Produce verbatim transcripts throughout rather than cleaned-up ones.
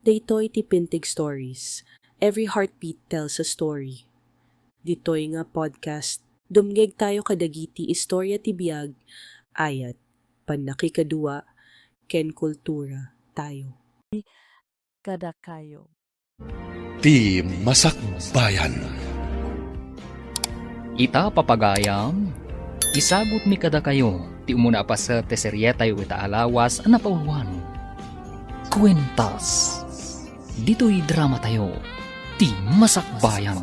Daytoy ti Pintig Stories. Every heartbeat tells a story. Ditoy nga podcast, dumngegtayo kadagiti istorya ti biag, ayat, pannakikadua, ken kultura tayo. Kadakayo. Ti Masakbayan. Ita, papagayam, isagutmi kadakayo ti umuna a paset ti serietayo ita a lawas a napauluan, Kuentas. Ditoy dramatayo, Ti Masakbayan.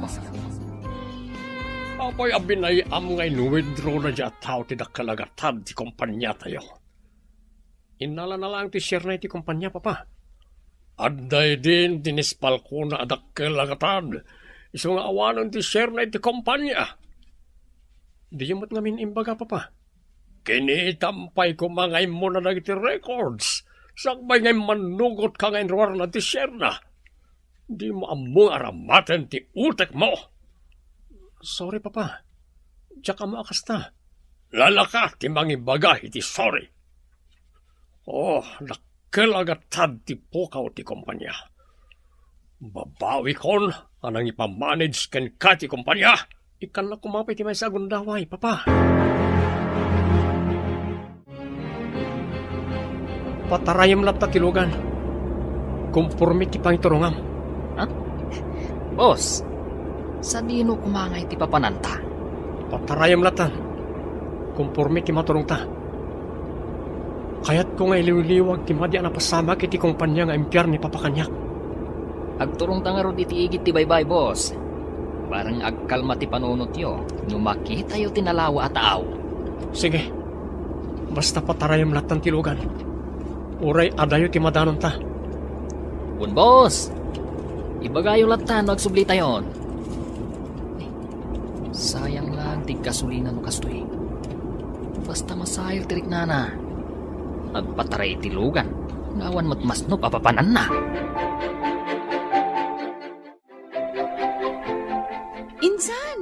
Apay a binay-am nga in-withdraw daydiay a tao ti dakkel a gatad ti kompaniatayo? Innalana laeng ti sharena iti kompania, Papa. Adda idin ti nispalkona a dakkel a gatad, isu nga awanen ti sharena iti kompania. Diyo met ngamin imbaga, Papa. Kinitam pay koma nga immuna dagiti records, sakbay nga immannugotka nga inruarna ti sharena. Dimo ammo nga aramaten ti utekmo. Sorry, Papa. Diak ammo a kasta. Lalaka ti mangibaga iti sorry. Oh, dakkel a gatad ti pukaw ti kompania. Babawikon a nangipamanage kenka ti kompania. Ikkannak koma pay ti maysa a gundaway, Papa. Patarayem latta ti lugan. Komporme ti pangiturongam. Ha? Boss, sadino koma ngay ti papananta? Patarayem latta. Komporme ti maturongta. Kayatko nga iliwliwag ti madi a napasamak iti kompania nga impiar ni Papa kaniak. Agturongta ngarud iti igid ti baybay, boss. Bareng agkalma ti panunotyo no makitayo ti nalawa a tao. Sige. Basta patarayem lattan ti lugan. Uray adayo ti madanonta. Wen, boss. Ibagayo lattan no agsublitayon. Sayang lang ti gasolina no kastoy. Basta masair ti riknana. Agpataray iti lugan nga awan met masnop a papananna. Insan,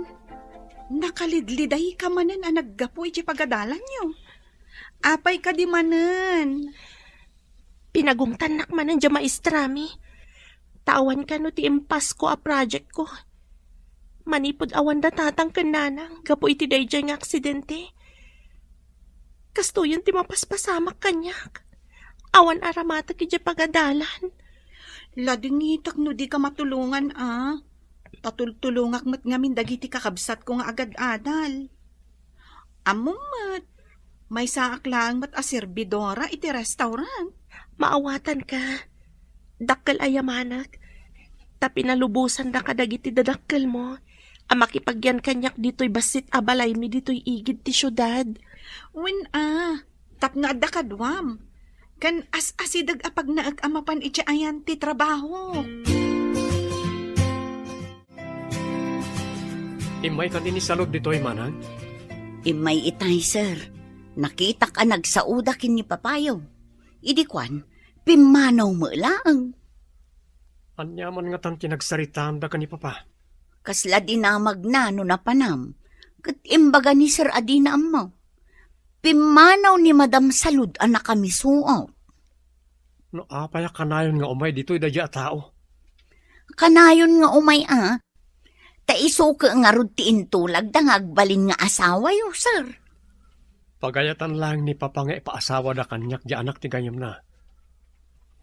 nakalidlidayka manen a naggapu iti pagadalanyo. Apay kadi manen? Pinagungtannak manen diay maestrami. Ta awan kano ti impasko a projectko. Manipud awan da tatang ken nanang gapu iti daydiay nga aksidente. Kastoyen ti mapaspasamak kaniak. Awan aramatek idiay pagadalan. Ladingitek no dika matulongan a. Patultulongak met ngamin dagiti kakabsatko nga agad-adal. Ammom met, maysaak laeng met a serbidora iti restaurant. Maawatanka. Dakkel a yamanak. Ta pinalubosandak kadagiti dadakkelmo a makipagyan kaniak ditoy bassit a balaymi ditoy igid ti siudad. Wen a, tapno adda kaduam. Ken as-asideg a pagnaek a mapan iti ayan ti trabaho. Immay kadi ni Salud ditoy, manang? Immay itay, sir. Nakitak a nagsaoda ken ni papayo. Idi kuan, pimmanaw met laeng. Ania man ngatan ti nagsaritaanda ken ni papa? Kasla dinamagna no napanam, ket imbaga ni sir a dina ammo. Pimmanaw ni Madam Salud a nakamisuot. No apay a kanayon nga umay ditoy daydiay a tao? Kanayon nga umay a. Ta isu ket ngarud ti intulagda nga agbalin nga asawayo, sir. Pagayatan laeng ni papa nga ipaasawada kaniak diay anak ti gayyemna.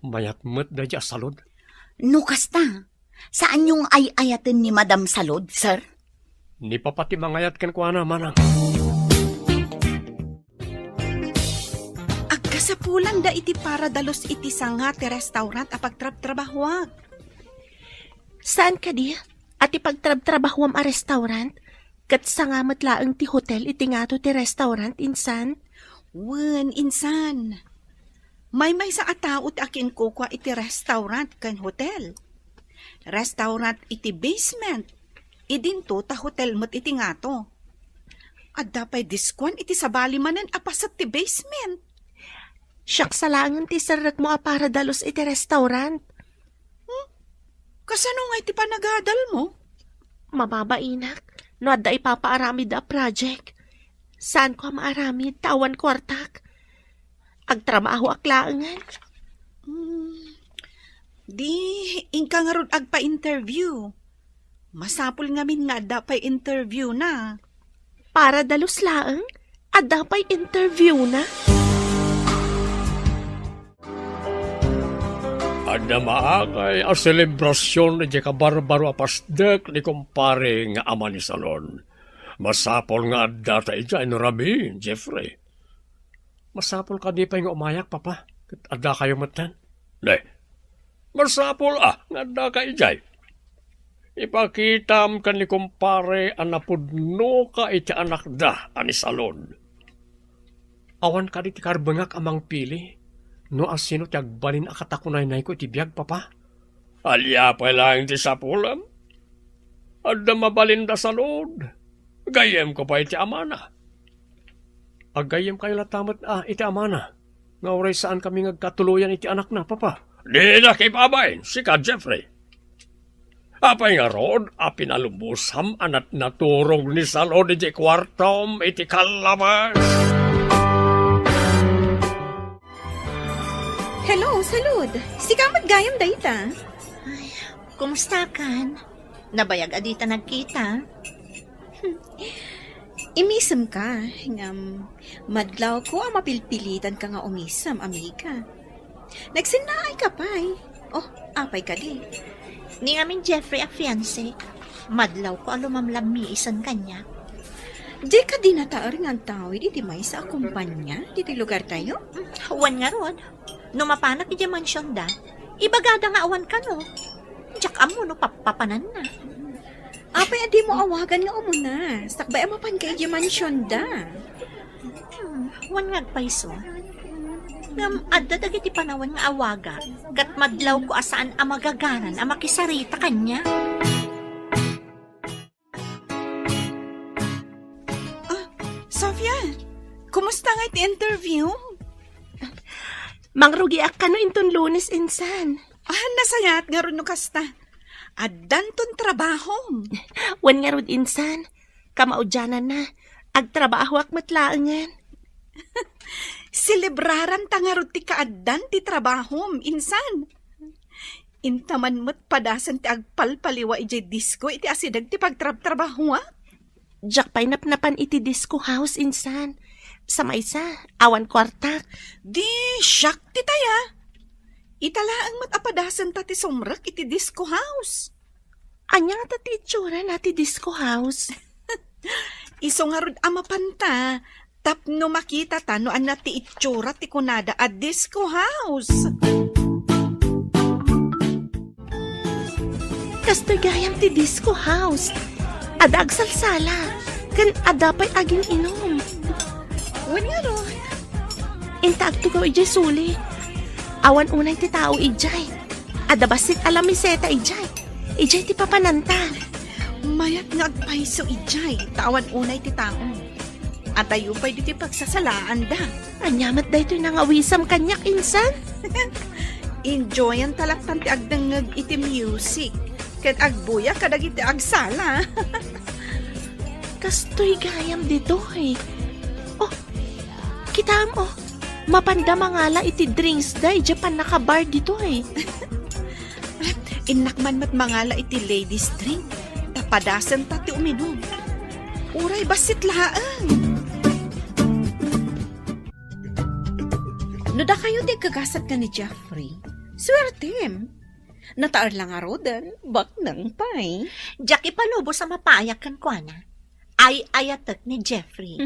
Mayat met daydiay a Salud. No kasta, saanyo nga ay-ayaten ni Madam Salud, sir? Ni papa ti mangayat kenkuana, manang. Agkasapulanda iti paradalus iti sanga ti restaurant a pagtrabtrabahuak. Saan kadi a ti pagtrabtrabahuam a restaurant, ket sanga met laeng ti hotel iti ngato ti restaurant, insan? Wen, insan. Maymaysa a tao ti akinkukua iti restaurant ken hotel. Restaurant iti basement, idinto ta hotel met iti ngato. Adda pay diskuan iti sabali manen a paset ti basement. Siak sa laengen ti serrekmo a paradalus iti restaurant. Hmm? Kasano ngay ti panagadalmo? Mababainak no adda ipapaaramid a project. Saanko a maaramid ta awan kuartak. Agtrabahoak laengen. Hmm. Di, inka ngarud agpa-interview. Masapul ngamin nga adda pay interview na. Para dalus laeng, adda pay interview na. Adda maakay a selebrasion idiay kabarbaro a pasdek ni kumpare nga ama ni Salon. Masapul nga adda ta idiay no rabii, Jeffrey. Masapul kadi pay nga umayak, Papa, ket adda kayo metten? Ne, masapul a nga adda ka idiay. Ipakitam ken ni kumpare a napudnoka iti anakda a ni Salon. Awan kadi ti karbengak a mangpili no asino ti agbalin a katakunaynayko iti biag, Papa? Ania pay laeng ti sapulem? Adda mabalinda Salon. Gayyemko pay iti amana. Aggayyemkayo latta met a iti amana nga uray saankami nga agkatuloyan iti anakna, Papa. Dina kibabain, sika, Jeffrey. Apay ngarud a pinalubosam a natnaturog ni Salon idiay kuartom iti kallabas? Hello, Salud. Sika met gayam dayta? Ay, kumustakan? Nabayag a dita nagkita. Imisemka, ngem madlawko a mapilpilitanka nga umisem, amiga. Nagsinnaayka pay. Oh, apay kadi? Ni ngamin Jeffrey a fiancé, madlawko a lumamlammiisen kaniak. Dika dinataer nga agtawid iti maysa a kumpania iti lugartayo? Wen ngarud, no mapanak idiay mansionda, ibagada nga awan kano. Diak ammo no pappapananna. Apay a dimo awagan nga umuna, sakbay a mapanka idiay mansionda? Hmm, wen nga agpayso. Ngem adda dagiti panawen nga awagak, ket madlawko a saan a magagaran a makisarita kaniak. Ah, Sofia, kumusta nga iti interview? Mangrugiak kano inton Lunes, insan. Ah, nasayaat ngarud no kasta. Addanton trabahom. Wen ngarud, insan, kamaudiananna, agtrabahoak met laengen. Selebraranta ngarud ti kaaddan ti trabahom, insan. Inta man met padasen ti agpalpaliwa idiay disco iti asideg ti pagtrabtrabahoak. Diak pay napnapan iti disco house, insan. Sa maysa, awan kuartak. Di, siak ti taya. Ita laeng met a padasenta ti sumrek iti disco house. Ania ngata ti itsurana ti disco house? Isu ngarud a mapanta, tapno makitata no ania ti itsura ti kunada a disco house. Kastoy gayam ti disco house. Adda agsalsala, ken adda pay agin-inum. Wen ngarud, inta agtugaw idiay suli. Awan unay ti tao idiay. Adda bassit a lamiseta idiay. Idiay ti papananta. Mayat nga agpayso idiay, ta awan unay ti tao. Adayo pay ditoy pagsasalaanda. Ania met daytoy nangawisam kaniak, insan? Enjoyanta lattan ti agdengngeg iti music ken agbuya kadagiti agsala. Kastoy gayam ditoy. Oh, kitaem, oh. Mapanda mangala iti drinksda idiay pannakabar ditoy. Innak man met mangala iti ladies drink, ta padasenta ti uminum. Uray bassit laeng. No dakayo ti agkagasat ken ni Jeffrey, suertem. Nataer la ngaruden, baknang pay. Diak ipalubos a mapaayak kenkuana. Ay-ayatek ni Jeffrey.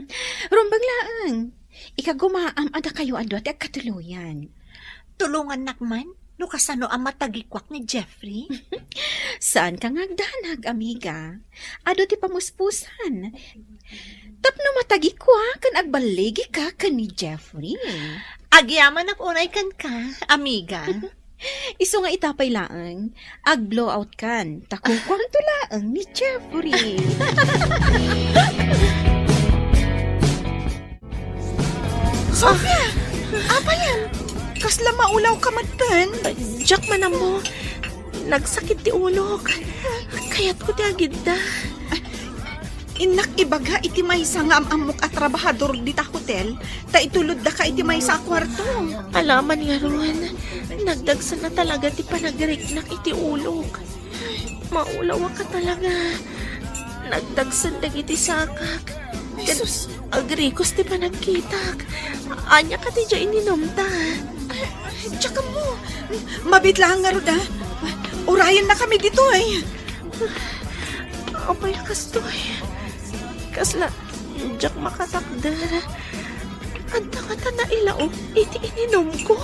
Rumbeng laeng. Ikagumaam a dakayo a dua ti agkatuloyan. Tulongannak man no kasano a matagikuak ni Jeffrey? Saanka nga agdanag, amiga. Adu ti pamuspusan. Tapno matagikuak ken agballigika ken ni Jeffrey. Agyamanak unay kenka, amiga. Isu nga ita pay laeng, ag-blow out kan, ta kukuamto laeng ni Jeffrey. Sofia! Apayen? Kasla maulaw ka met pen? Diak man ammo. Nagsakit ti ulok. Kayatko ti agidda. Innak ibaga iti maysa nga am-ammok a trabahador dita hotel, ta ituluddaka iti maysa a kuarto. Alaman ngarud, nagdagsen a talaga ti panagriknak iti ulok. Maulawak a talaga. Nagdagsen dagiti sakak. Ket Jesus. Agrikos ti panagkitak. Ania kadi diay ininumta? Diak ammo. Mabiit laeng ngarud, a. Urayennakami ditoy. Apay a kastoy? Kasla, diak makatakder. Adda ngata nailaok iti ininumko.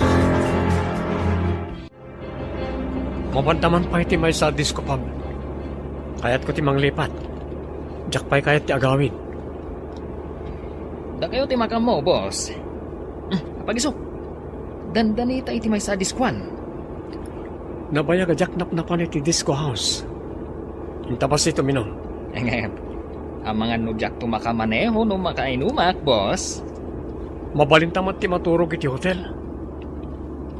Mapanda man pay ti maysa a disco pub. Kayatko ti manglipat. Diak pay kayat ti agawid. Dakayo ti makaammo, boss. Hmm, apagisok. Dandanita iti maysa a diskoan. Nabayag a diak napnapan iti disco house. Inta bassit uminum. Ngem, amangan no diakto makamaneho no makainumak, boss. Mabalinta met ti maturog iti hotel.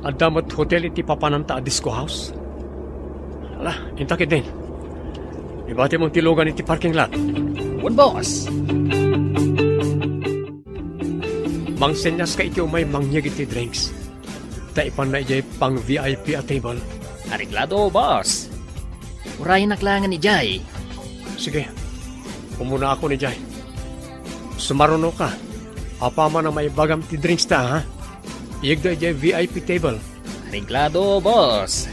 Adda met hotel iti papananta a disco house. Ala, inta ketdin. Ibatimon ti lugan iti parking lot. Wen, boss. Mangsenyaska iti umay mangyeg iti drinks. Ta ipanna idiay pang-V I P a table. Areglado, boss. Urayenak laengen idiay. Sige. Umunaakon idiay. Sumarunoka. Apaman a maibagam ti drinks ta, ha? Iyegda idiay V I P table. Areglado, boss.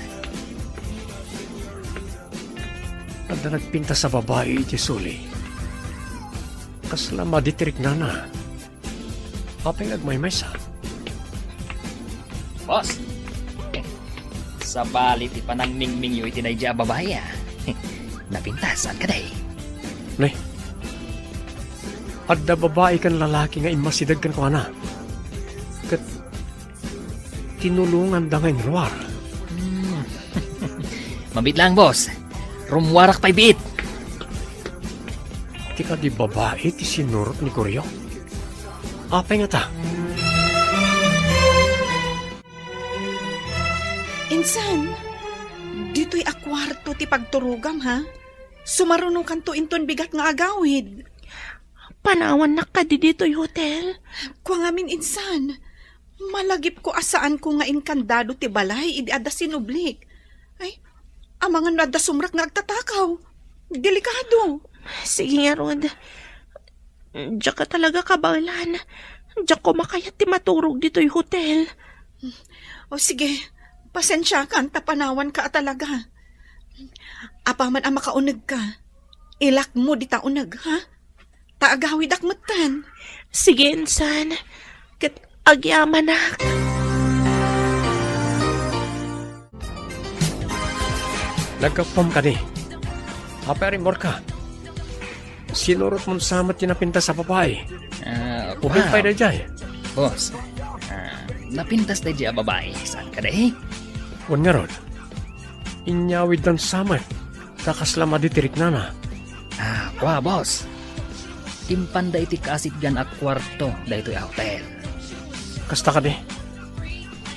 Adda nagpintas a babai iti suli. Kasla madi ti riknana. Apay nga agmaymaysa? Boss, sabali ti panangmingmingyo iti daydiay a babai, a. Napintas, saan kadi? Ne. Adda babai ken lalaki nga immasideg kenkuana. Ket tinulonganda nga inruar. Hmm. Mabiit laeng, boss. Rummuarak pay biit. Ti kadi babai ti sinurot ni Goryo? Apay ngata? Insan, ditoy a kuarto ti pagturogam, ha? Sumarunokanto inton bigat nga agawid. Panawannak kadi ditoy hotel? Kua ngamin, insan. Malagipko a saanko nga inkandado ti balay idi adda sinublik. Ay, amangan no adda sumrek nga agtatakaw. Delikado. Sige ngarud. Diak a talaga kabaelan. Diak koma kayat ti maturog ditoy hotel. O sige, pasensiakan ta panawanka a talaga. Apaman a makaunegka, ilakmo dita uneg, ha? Ta agawidak metten. Sige, insan. Ket agyamanak. Naggapuam kadi. Apay a rimmorka? Sinurotmon sa met ti napintas a babai. Ah, Ubing wow. Pay daydiay. Boss, ah, napintas daydiay a babai. Saan kadi? Wen ngarud. Inyawiddan sa met. Ta kasla madi ti riknana. Ah, kua, boss. Impanda iti kaasitgan a kuarto daytoy a hotel. Kasta kadi?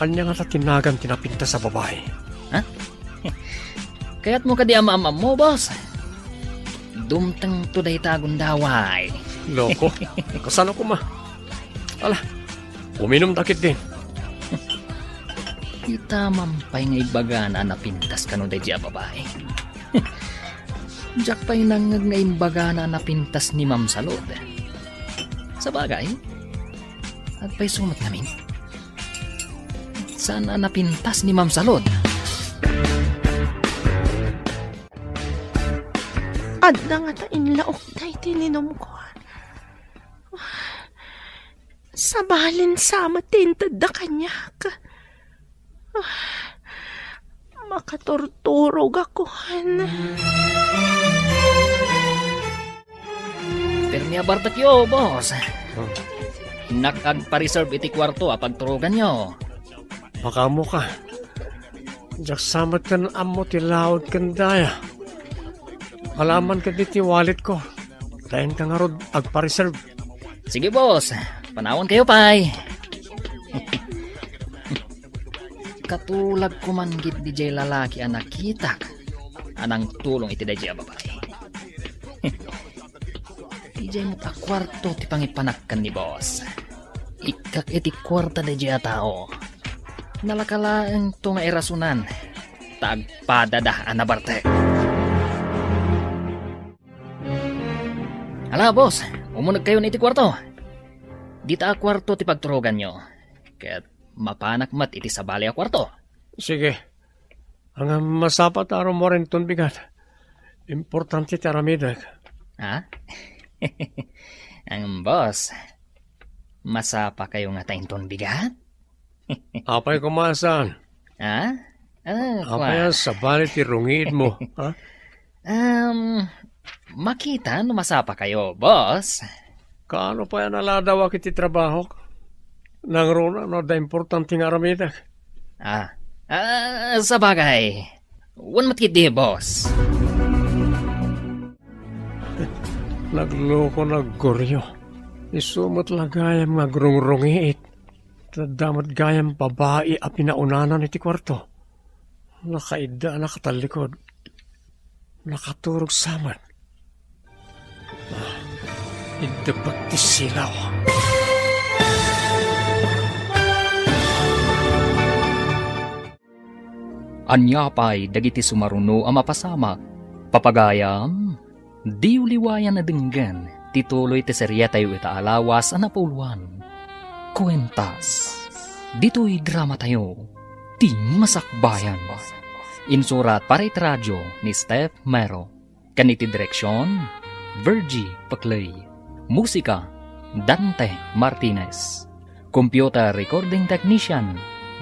Ania ngata ti nagan ti napintas a babai? Ha? Kayatmo kadi a maam-ammo, boss? Dumtengto dayta a gundaway. Loko. Kasano koma? Ala, uminumda ketdin. Itamam pay nga ibagana a napintas kano daydiay a babai. Diak pay nangngeg nga imbagana a napintas ni Ma'am Salud. Sabagay, agpayso met ngamin. Saan a napintas ni Ma'am Salud? Adda ngata inlaokda iti ininumko. Sabalin sa met ti intedda kaniak. Makaturturogakon. Permi a bartekyo, boss. Hmm. Innak agpa-reserve iti kuarto a pagturoganyo. Makaammoka. Diak sa met ken ammo ti laud ken daya. Alaman ket iti walletko. Tayen ka ngarud agpa-reserve. Sige, boss. Panawankayo pay. Katulagko man gid diay lalaki a nakitak a nangtulong iti daydiay a babai. Idiay met a kuarto ti pangipanak ken ni boss. Ikkak iti kuarta daydiay a tao. Nalaka laeng to nga irasunan ta agpadada a nabartek. Ala, boss, umunegkayon iti kuarto. Dita a kuarto ti pagturoganyo. Ket mapanak met iti sabali a kuarto. Sige. Ngem masapa ta rummuar inton bigat. Importante ti aramidek. Ha? Ang boss, masapakayo ngata inton bigat? Apay koma a saan? Ha? Ah, Apay a kua. Sabali ti rungiitmo, ha? Um, makita no masapakayo, boss. Kaano pay a naladawak iti trabahok? Nangruna no adda importante nga aramidek. Ah, ah, sabagay. Wen met ketdi, boss. Nagloko, naggurio. Isu met la gayam nga agrungrungiit. Ta adda met gayam babai a pinaunana iti kuarto. Nakaidda a nakatallikod. Nakaturog sa met. Ah, iddepek ti silaw. Ania pay dagiti sumaruno a mapasamak? Papagayam, diyo liwayan a denggen ti tuloy ti serietayo ita a lawas a napauluan. Kuentas. Ditoy dramatayo, Ti Masakbayan. Insurat para iti radyo ni Steph Mero. Ken iti direksion, Virgie Paclay. Musika, Dante Martinez. Computer recording technician,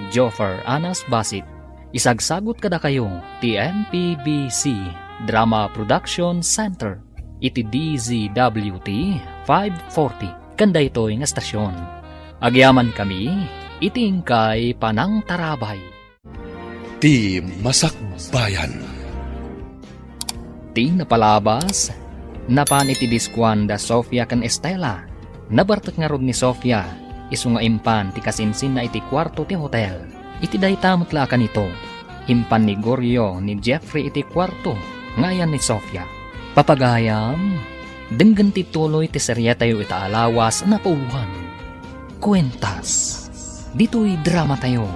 Joffer Anas Basit. Isagsagut kadakayo ti M P B C Drama Production Center iti D Z W T five forty ken daytoy nga estasion. Agyamankami iti inkay panangtarabay. Ti Masakbayan. Ti napalabas, napan iti diskuan da Sofia ken Estela. Nabartek ngarud ni Sofia, isu nga impan ti kasinsinna iti kuarto ti hotel. Iti dayta met la a kanito, impan ni Gorio ni Jeffrey iti kuarto nga ayan ni Sofia. Papagayam, denggen ti tuloy ti serietayo ita a lawas a napauluan. Kuentas. Ditoy dramatayo,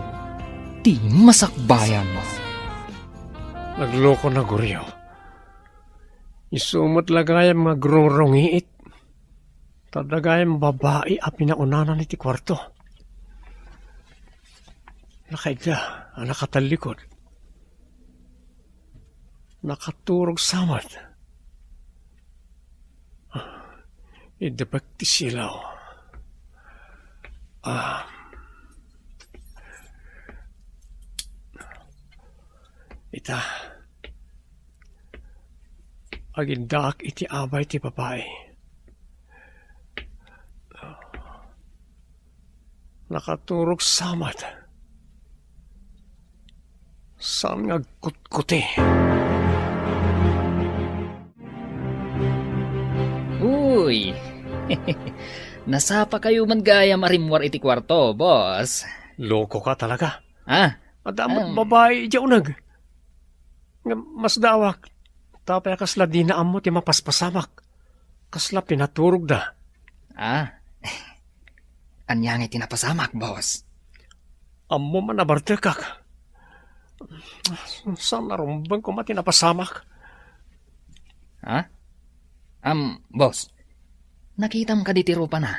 Ti Masakbayan. Nagloko na, Gorio. Isu met la gayam nga agrungrungiit. Ta adda gayam babai a pinaunana iti kuarto. Nakaidda a nakatallikod. Nakaturog sa met. Iddepek ti silaw. Ah. Ita. Agiddaak iti abay ti babai. Nakaturog sa met. Saan nga agkutkuti? Uy! Nasapakayo man gayam a rimmuar iti kuarto, boss. Loko ka talaga. Ah? Adda met Am. babai idiay uneg. Ngem masdaawak. Ta apay a kasla dina ammo ti mapaspasamak? Kasla pinaturogda. Ah. Ania ngay ti napasamak, boss? Ammom a nabartekak. Saan a rumbeng koma ti napasamak? Ha? Am, boss, nakitam kadi ti rupana?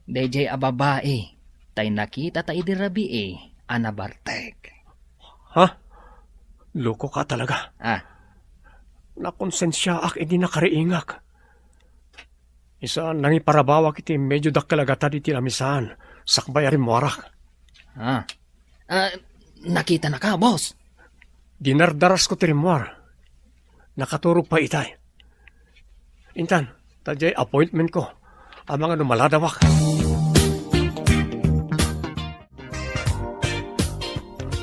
Daydiay a babai tay nakitata idi rabii a nabartek. Ha? Loko ka talaga. Ah. Nakonsensiaak idi nakariingak. Isa, nangiparabawak iti medio dakkel a gatad iti lamisaan, sakbay a rimmuarak. Ah. Ah, nakitanaka, boss? Dinardarasko ti rimmuar. Nakaturog pay itay. Intan, ta diay appointmentko. Amangan no maladawak.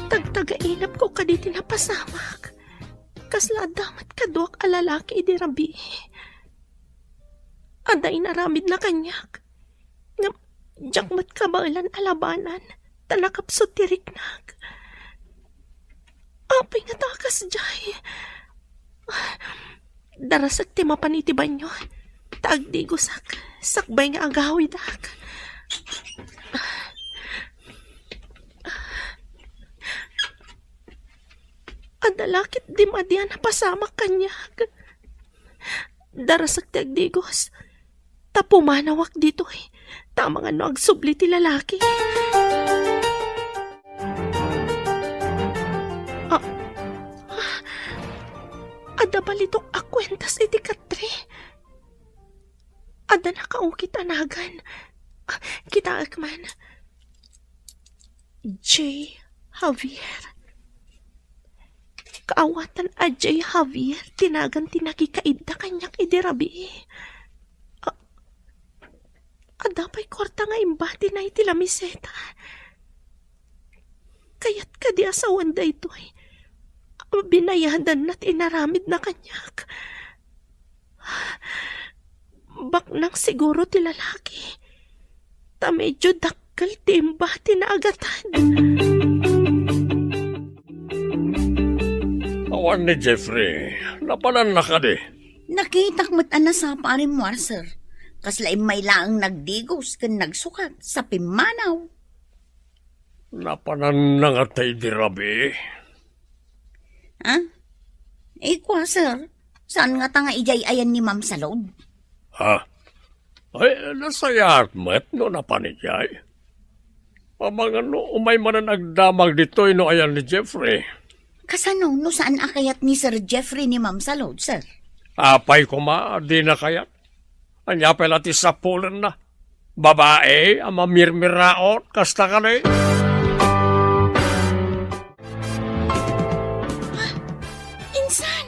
Tagtagainapko kadi ti napasamak. Kasla adda met kaduak a lalaki idi rabii. Adda inaramidna kaniak. Ngem diak met kabaelan a labanan, ta nakapsut ti riknak. Apay ngata a kasdiay? Darasek ti mapan iti banio. ta agdigosak sakbay nga agawidak. Adda la ketdi madi a napasamak kaniak. Darasek ti agdigos, ta pumanawak ditoy, ta amangan no agsubli ti lalaki. Ah, adda balitok a kuentas iti katre. Adda nakaukit a nagan. Ah, kitaek man. J. Javier. Kaawatan a J. Javier ti nagan ti nakikaidda kaniak idi rabii. A-, adda pay kuarta nga imbatina iti lamiseta. Kayat kadi a sawen daytoy a binayadanna ti inaramidna kaniak? Baknang siguro ti lalaki, ta medyo dakkel ti imba ti naagatad. Awan ni Jeffrey, napananna kadi? Nakitak met a nasapa a rimmuar, sir. Kasla immay laeng nagdigos ken nagsukag sa pimmanaw. Napananna ngata idi rabii? Ha? Ay, kua, sir. Saan ngata nga idiay ayan ni Ma'am Salud? Ha? Ay, nasayaat met no napan idiay. Amangan no umay manen agdamag ditoy no ayan ni Jeffrey. Kasano no saan a kayat ni Sir Jeffrey ni Ma'am Salud, sir? Apay koma, dina kayat. Ania pay la ti sapulenna? Babai a mamirmiraot, kasta kadi? Ah, insan!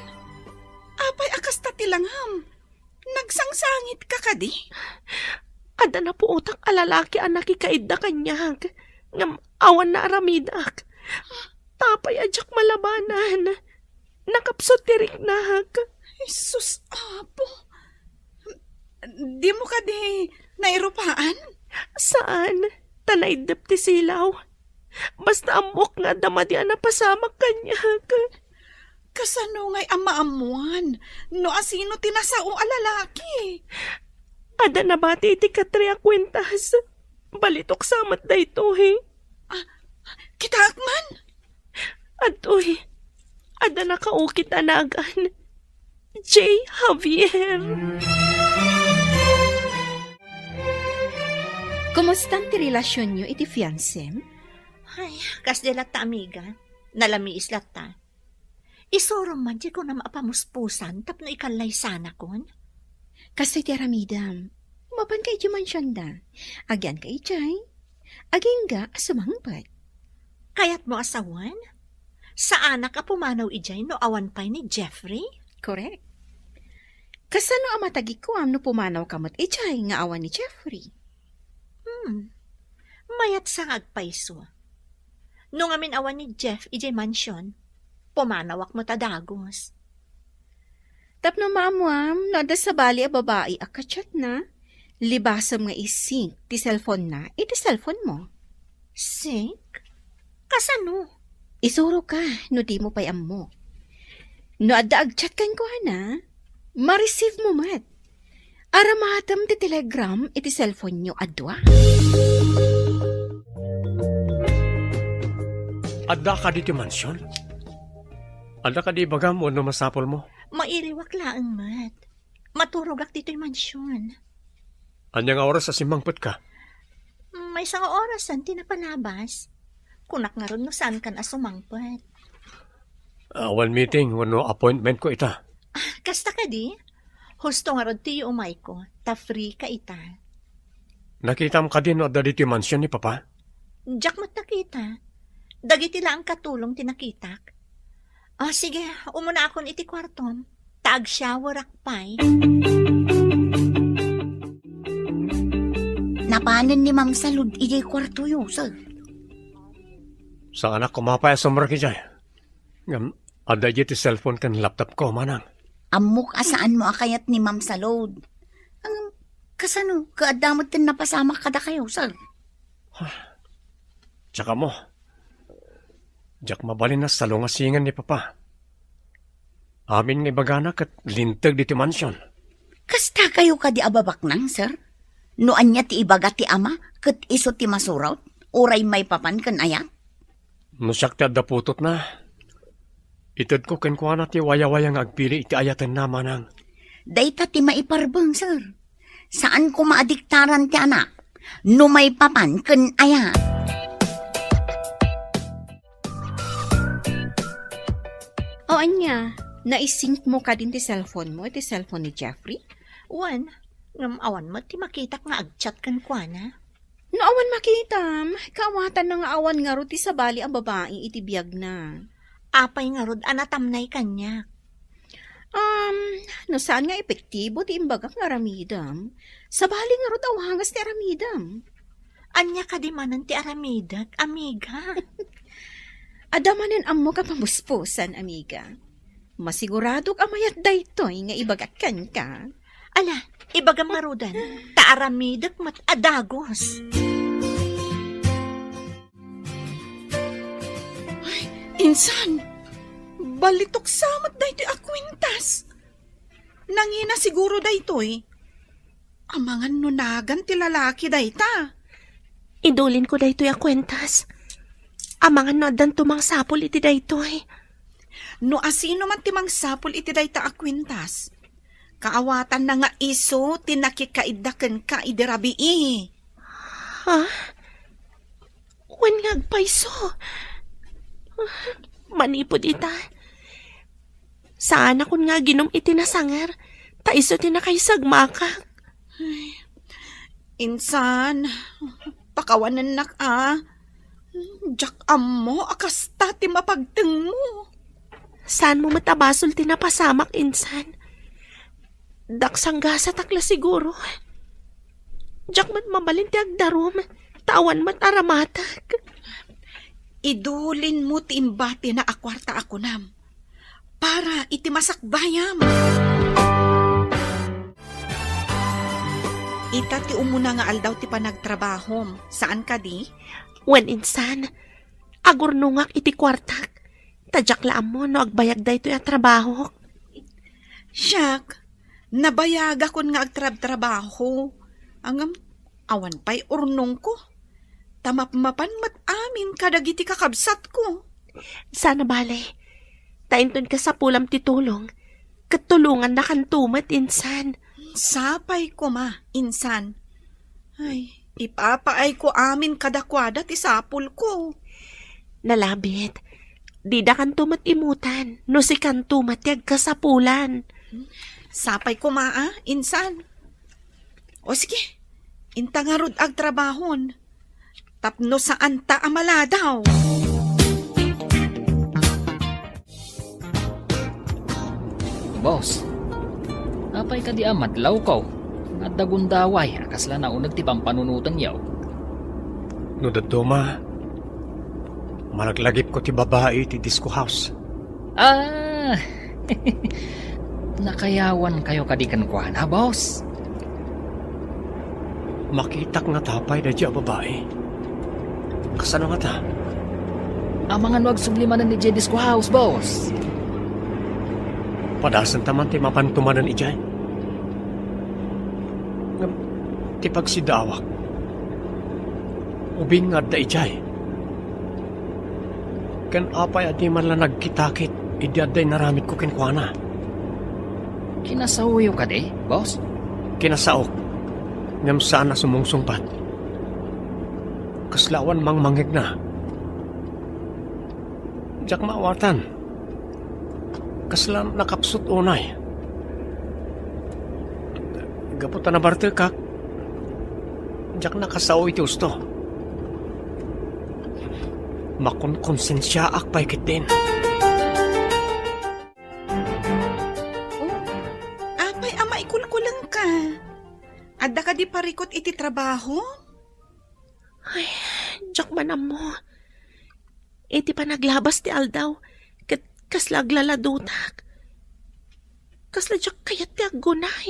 Apay a kasta ti langam? Nagsangsangitka kadi? Adda napuotak a lalaki a nakikaidda kaniak, ngem awan naaramidak. Apay a diak malabanan? Nakapsut ti riknak. Jesus, Apo! Dimo kadi nairupaan? Saan, ta naiddep ti silaw. Basta ammok nga adda madi a napasamak kaniak. Kasano ngay a maammuan no asino ti nasao a lalaki? Adda nabati iti katre a kuentas. Balitok sa met daytoy. Ah, kitaek man? Adtoy, adda nakaukit a nagan. J. Javier. Kumustan ti relasionyo iti fiansem? Ay, kasdi latta, amiga. Nalamiis latta. Isurom man ti kunam a pamuspusan tapno ikallaysanakon. Kastoy ti aramidem. Mapanka idiay mansionda. Agyanka idiay. Agingga a sumangpet. Kayatmo a sawen? Saanak a pumanaw idiay no awan pay ni Jeffrey? Korek. Kasano a matagikuam no pumanawka met idiay nga awan ni Jeffrey? Hmm. Mayat sa nga agpayso. No ngamin awan ni Jeff idiay mansion, pumanawak met a dagus. Tapno maammuam no adda sabali a babai a ka-chatna, libasem nga i-sync ti cellphone-na iti cellphone-mo. Sync? Kasano? Isuroka no dimo pay ammo. No adda ag-chat kenkuana, ma-receive-mo met. Aramatem ti telegram iti cellphone-yo a dua. Adda kadi ti mansion? Adda kadi ibagam wenno masapulmo? Mairiwak laeng met. Maturogak ditoy mansion. Ania nga oras a simmangpetka? Maysa nga orasen ti napalabas. Kunak ngarud no saankan a sumangpet. Awan meeting wenno appointmentko ita. Ah, kasta kadi? Husto ngarud ti yuumayko, ta free ka ita. Nakitam kadi no adda ditoy mansion ni Papa? Diak met nakita. Dagiti laeng katulong ti nakitak. Ah, sige, umunaakon iti kuartom. Ta agshowerak pay. Napanen ni Ma'am Salud idiay kuartoyo, sir. Saanak koma pay a sumrek idiay. Ngem, adda idiay ti cellphone ken laptopko, manang. Ammok a saanmo a kayat ni Ma'am Salud. Ngem, kasano, ket adda met ti napasamak kadakayo, sir? Tsaka mo, diak mabalin a salungasingen ni Papa. Amin nga ibagana ket linteg ditoy mansion. Kasta kayo kadi a babaknang, sir? No ania ti ibaga ti ama, ket isu ti masurot, uray maipapan ken ayat? No siak ti adda putotna, itedko kenkuana ti wayawaya nga agpili iti ayatenna, manang. Dayta ti maiparbeng, sir. Saan koma a diktaran ti anak, no maipapan ken ayat. O ania, naisync mo kadin ti cellphone mo, ti cellphone ni Jeffrey? Wen, ngem awan met ti makitak nga agchat kenkuana. No awan makitam, kaawatanna nga awan ngarud ti sabali a babai iti biagna. Apay ngarud a natamnay kaniak? Um, no saan nga epektibo ti imbagak nga aramidem, sabali ngarud a wagas ti aramidem. Ania kadi manen ti aramidek, amiga? Adda manen ammok a pamuspusan, amiga. Masiguradok a mayat daytoy nga ibagak kenka. Ala, ibagam ngaruden, ta aramidek met a dagus. Ay, insan, balitok sa met daytoy a kuentas. Nangina siguro daytoy. Amangan no nagan ti lalaki dayta. Idulinko daytoy a kuentas. Amangan no addanto mangsapul iti daytoy. No asino man ti mangsapul iti dayta a kuentas, kaawatanna nga isu ti nakikaidda kenka idi rabii. Ha? Wen nga agpayso. Manipud ita, saanakon nga aginum iti nasanger, ta isu ti nakaisagmakak. Ay, insan, pakawanennak a. Diak ammo a kasta ti mapagtengmo. Saanmo met a basol ti napasamak, insan. Daksanggasatak la siguro. Diak met mabalin ti agdarum, ta awan met aramatak. Idulinmo ti imbatina a kuarta a kunam para iti masakbayam. Ita ti umuna nga aldaw ti panagtrabahom, saan kadi? Wen insan, agurnongak iti kuartak, ta diak la ammo no agbayag daytoy a trabahok. Siak, nabayagakon nga agtrabtrabaho. Ngem, awan pay urnongko. Ta mapmapan met amin kadagiti kakabsatko. Saan a bale, ta inton kasapulam ti tulong, ket tulongannakanto met, insan. Sapay koma, insan. Ay, ipapaayko amin kadakuada ti sapulko. Nalabit, didakanto met imutan, no sikanto met ti agkasapulan. Sapay koma a, insan. O sige, inta ngarud agtrabahon. Tapno saanta a maladaw. Boss, apay kadi a madlawko? Adda gundaway a kasla nauneg ti pampanunotenyo. No dadduma, malaglagipko ti babai iti disco house. Ah! Nakayawankayo kadi kenkuana, boss? Makitak ngata pay daydiay a babai. Kasano ngata? Amangan no agsubli manen idiay disco house, boss. Padasenta man ti mapanto manen idiay. Ngem ti pagsidaawak, ubing nga adda idiay. Ken apay a diman la nagkitakit idi adda inaramidko kenkuana? Kinasaoyo kadi, boss? Kinasaok, ngem saan a sumungsungbat. Kasla awan mangmangngegna. Diak maawatan. Kasla nakapsut unay. Gapu ta nabartekak, diak nakasao iti husto. Makonkonsensiaak pay ketdin. Oh, apay a maikulkulengka? Adda kadi parikut iti trabaho? Ay, diak man ammo. Iti panaglabas ti aldaw, ket kasla aglaladutak. Kasla diak kayat ti aggunay.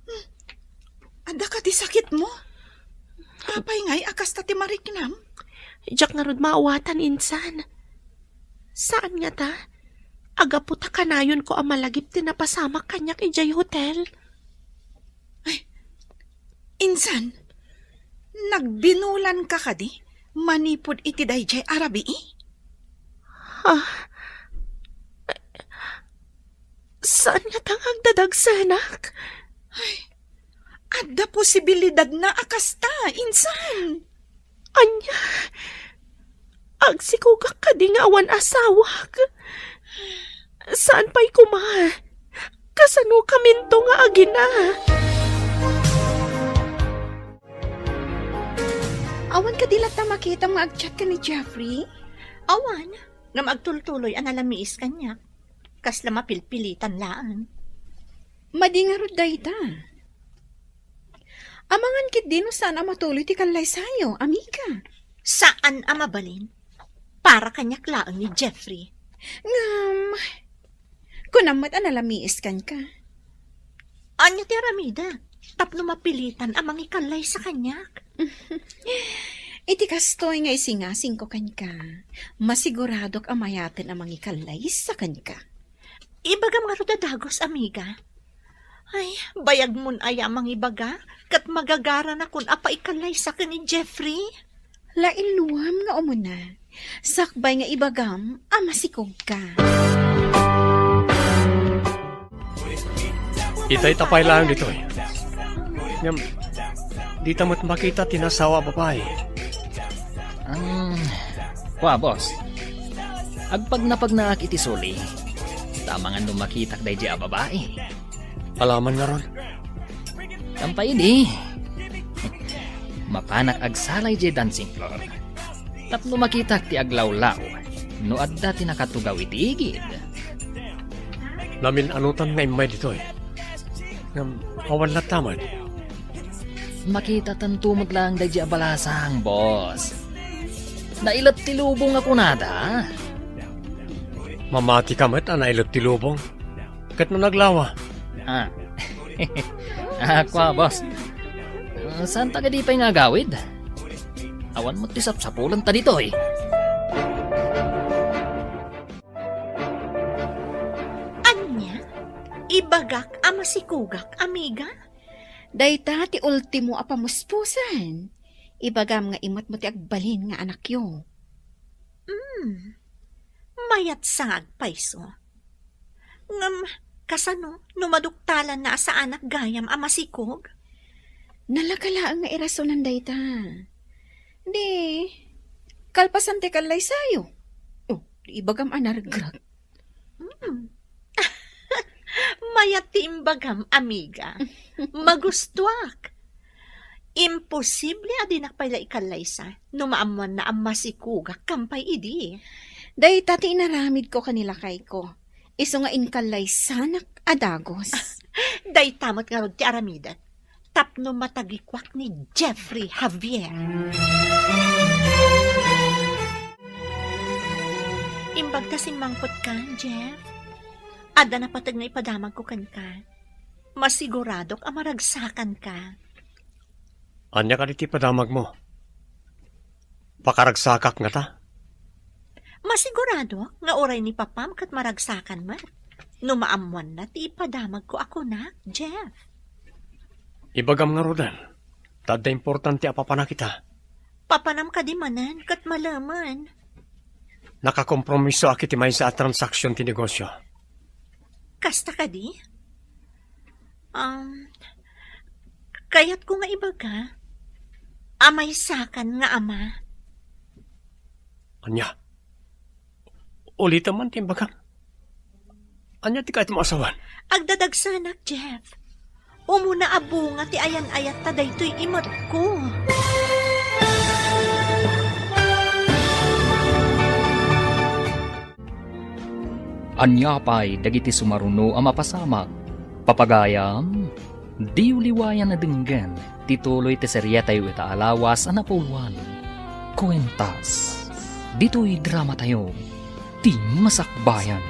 Hmm. Adda kadi sakitmo? Apay ngay a kasta ti mariknam? Diak ngarud maawatan insan. Saan ngata? Agapu ta kanayonko a malagip ti napasamak kaniak idiay hotel. Insan, nagbinulanka kadi manipud iti daydiay a rabii? Ha? Saan ngata nga agdadagsenak? Ay, adda posibilidadna a kasta, insan. Ania? Agsikogak kadi nga awan asawak? Saan pay koma? Kasano kaminto nga agina? Awan kadi latta makitam nga agchat ken ni Jeffrey? Awan, ngem agtultuloy a nalamiis kaniak. Kasla mapilpilitan laeng. Madi ngarud dayta. Amangan ketdi no saan a matuloy ti kallaysayo, amiga. Saan a mabalin. Para kaniak laeng ni Jeffrey. Ngem, kunam met a nalamiis kenka. Ania ti aramidek tapno mapilitan a mangikallaysa kaniak? Iti kastoy nga isingasingko kenka, masiguradok a mayaten a mangikallaysa kenka. Ibagam ngarud a dagus, amiga. Ay, bayagmon aya a mangibaga, ket magagaranakon a paikallaysa ken ni Jeffrey. Lainluam nga umuna, sakbay nga ibagam a masikogka. Itay ta pay laeng ditoy. Ngem, dita met makita ti nasawa a babai. Ang, kua, boss. Agpagnapagnaak iti suli. Ta amangan no makitak daydi a babai. Alaman ngarud. Kampay idi. Mapanak agsala idiay dancing floor. Tapno makitak ti aglawlaw no adda ti nakatugaw iti igid. Namin-anotan nga immay ditoy. Ngem awan latta met. Makitatanto met laeng daydi a balasang, boss. Nailet ti lubong a kunada. Mamatika met a nailet ti lubong. Ket no naglawa? Ah. Ah, kua, boss. Ah, saan ta kadi pay nga agawid? Awan met ti sapsapulanta ditoy. Ania? Ibagak a masikogak, amiga? Dayta ti ultimo a pamuspusan. Ibagam nga imatmo ti agbalin nga anakyo. Hmm. Mayat sa nga agpayso. Ngem, kasano no maduktalanna a saanak gayam a masikog? Nalaka laeng nga irasonan dayta. Di, kalpasan ti kallaysayo. Oh, di ibagam a naregreg. Hmm. Mayat ti imbagam, amiga. Magustuak. Imposible a dinak pay la ikallaysa no maammoanna a masikogak kampay idi. Dayta ti inaramidko ken ni lakayko. Isu nga inkallaysanak a dagus. Dayta met ngarud ti aramidek tapno matagikuak ni Jeffrey Javier. Imbag ta simmangpetkan, Jeff. Adda napateg nga ipadamagko kenka. Masiguradok a maragsakanka. Ania kadi ti ipadamagmo? Pakaragsakak ngata? Masigurado nga uray ni papam ket maragsakan met. No maammoanna ti ipadamagko a kunak, Jeff. Ibagam ngaruden, ta adda importante a papanak ita. Papanam kadi manen ket malemen. Nakakompromisoak iti maysa a transaksion ti negosio. Kasta kadi? Um, kayatko nga ibaga, a maysakan nga ama. Ania? Ulitem man ti imbagam. Ania ti kayatmo a sawen? Agdadagsanak, Jeff. Umuna a bunga ti ayan-ayatta daytoy imatko. Ania pay dagiti sumaruno a mapasamak? Papagayam, diyo liwayan a denggen ti tuloy ti serietayo ita a lawas a napuloan, Kuentas. Ditoy dramatayo, ti Masakbayan.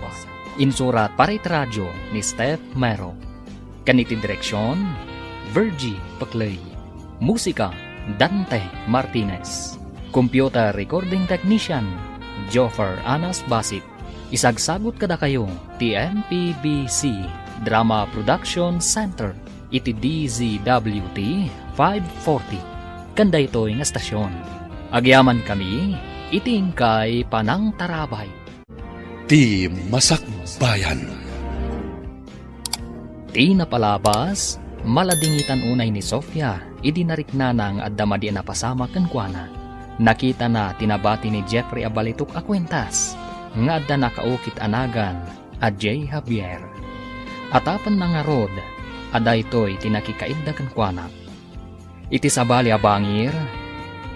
Insurat para iti radio ni Steph Mero. Ken iti direksion, Virgie Paclay. Musika, Dante Martinez. Computer recording technician, Joffer Anas Basit. Isagsagut kadakayo ti M P B C Drama Production Center iti D Z W T five forty, ken daytoy nga estasion. Agyamankami iti inkay panangtarabay. Ti Masakbayan. Ti napalabas, maladingitan unay ni Sofia idi nariknana nga adda madi a napasamak kenkuana. Nakitana ti nabati ni Jeffrey a balitok a kuentas nga adda nakaukit a nagan a Jay Javier. Atapenna ngarud a daytoy ti nakikaidda kenkuana. Iti sabali a bangir,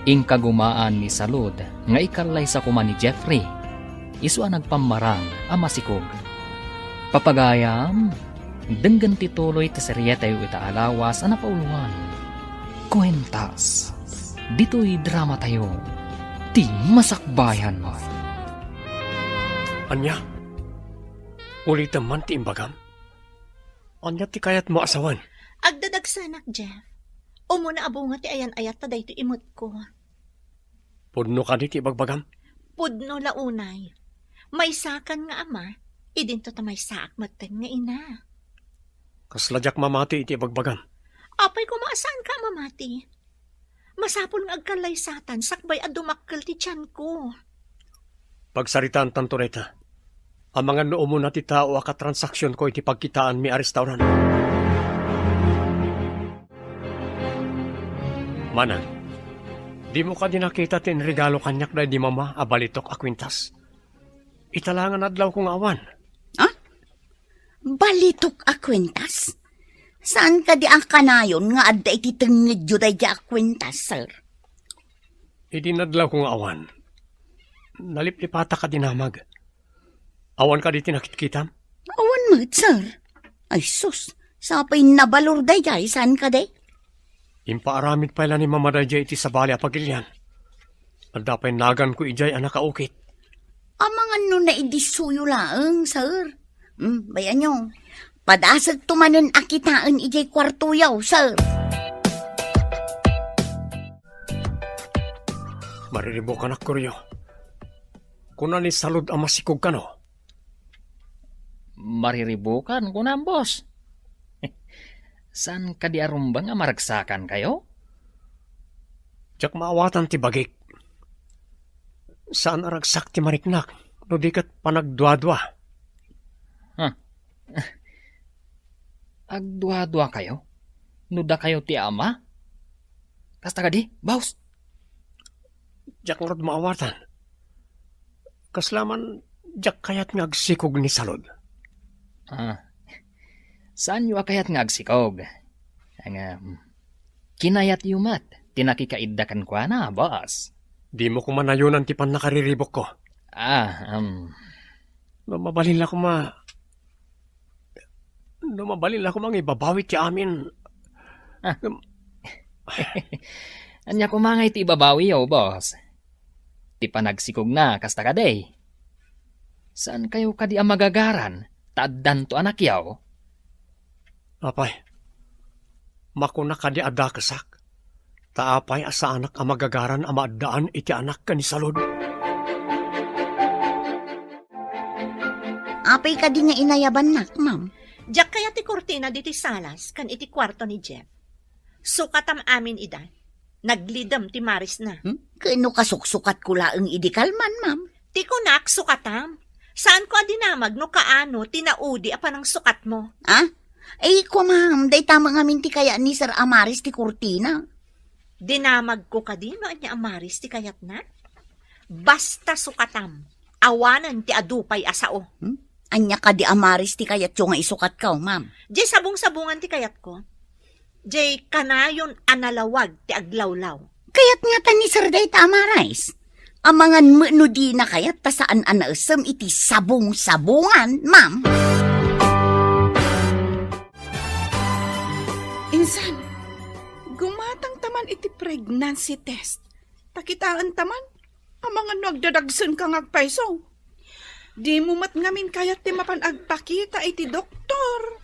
inkagumaan ni Salud nga ikallaysa koma ni Jeffrey, isu a nagpammarang a masikog. Papagayam, denggen ti tuloy ti serietayo ita a lawas a napauloan. Kuentas, ditoy dramatayo, Ti Masakbayan. Ania? Ulitem man ti imbagam? Ania ti kayatmo a sawen? Agdadagsanak, Jeff. Umuna a bunga ti ayan-ayat ta daytoy imetko. Pudno kadi ti ibagbagam? Pudno la unay. Maysakan nga ama, idinto ta maysaak metten nga ina. Kasla diak mamati iti ibagbagam. Apay koma a saanka a mamati? Masapul nga agkallaysatan sakbay a dumakkel ti tianko. Pagsaritaantanto dayta. Amangan no umuna ti tao a katransaksionko iti pagkitaanmi a restaurant. Manang, dimo kadi nakita ti inregalo kaniak daydi mama a balitok a kuentas? Ita la nga nadlawko nga awan. Ha? Balitok a kuentas? Saan kadi a kanayon nga adda iti tengngedyo daydiay a kuentas, sir? Idi nadlawko nga awan, naliplipatak a dinamag. Awan kadi ti nakitkitam? Awan met, sir. Ay sus, sapay nabalor daydiay, saan kadi? Impaaramid pay la ni Mama daydiay iti sabali a pagilian. Adda pay naganko idiay a nakaukit. Amangan no naidissoyo laeng, sir. Hmm, bay-anyo. Padasegto manen a kitaen idiay kuartoyo, sir. Mariribukanak, Koryo. Kuna ni Salud a masikog kano? Mariribukan, kunam, boss. Saan kadi a rumbeng a maragsakankayo? Diak maawatan ti bagik. Saan a ragsak ti mariknak, no di ket panagduadua. Huh. Agduaduakayo? No dakayo ti ama? Kasta kadi, boss? Diak ngarud maawatan. Kasla man, diak kayat nga agsikog ni Salud. Ah, saanyo a kayat nga agsikog? Nga, mm, kinayatyo met ti nakikaidda kenkuana, boss. Dimo koma nayonan ti pannakariribukko. Ah, um. No mabalin la koma, no mabalin la koma nga ibabawi ti amin. Ah. Ngem ania koma nga iti ibabawiyo, boss? Ti panagsikogna, kasta kadi? Saankayo kadi a magagaran, ta addanto anakyo? Apay, makuna kadi a dakesak? Ta apay a saanak a magagaran a maaddaan iti anak ken ni Salud? Apay kadi nga inayabannak, ma'am? Diak kayat ti kurtina ditoy salas ken iti kuarto ni Jeff. Sukatam amin ida. Naglidem ti marisna. Hmm? Ken no kasuksukatko laeng idi kalman, ma'am? Ti kunak, sukatam. Saanko a dinamag no kaano ti naudi a panangsukatmo. Ah? Ay, ko, ma'am, dayta met ngamin ti kayat ni Sir Amaris ti kurtina. Dinamagko kadi no ania a maris ti kayatna? Basta sukatam, awanen ti adu pay a sao. Hmm? Ania kadi a maris ti kayatyo nga isukatko, ma'am? Diay sabong-sabongan ti kayatko. Diay kanayon a nalawag ti aglawlaw. Kayat ngata ni Sir dayta a maris. Amangan met no dina kayat ta saan a naessem iti sabong-sabongan, ma'am. Insan, gumatangta man iti pregnancy test. Ta kitaenta man, amangan no agdadagsenka nga agpayso. Dimo met ngamin kayat ti mapan agpakita iti doktor.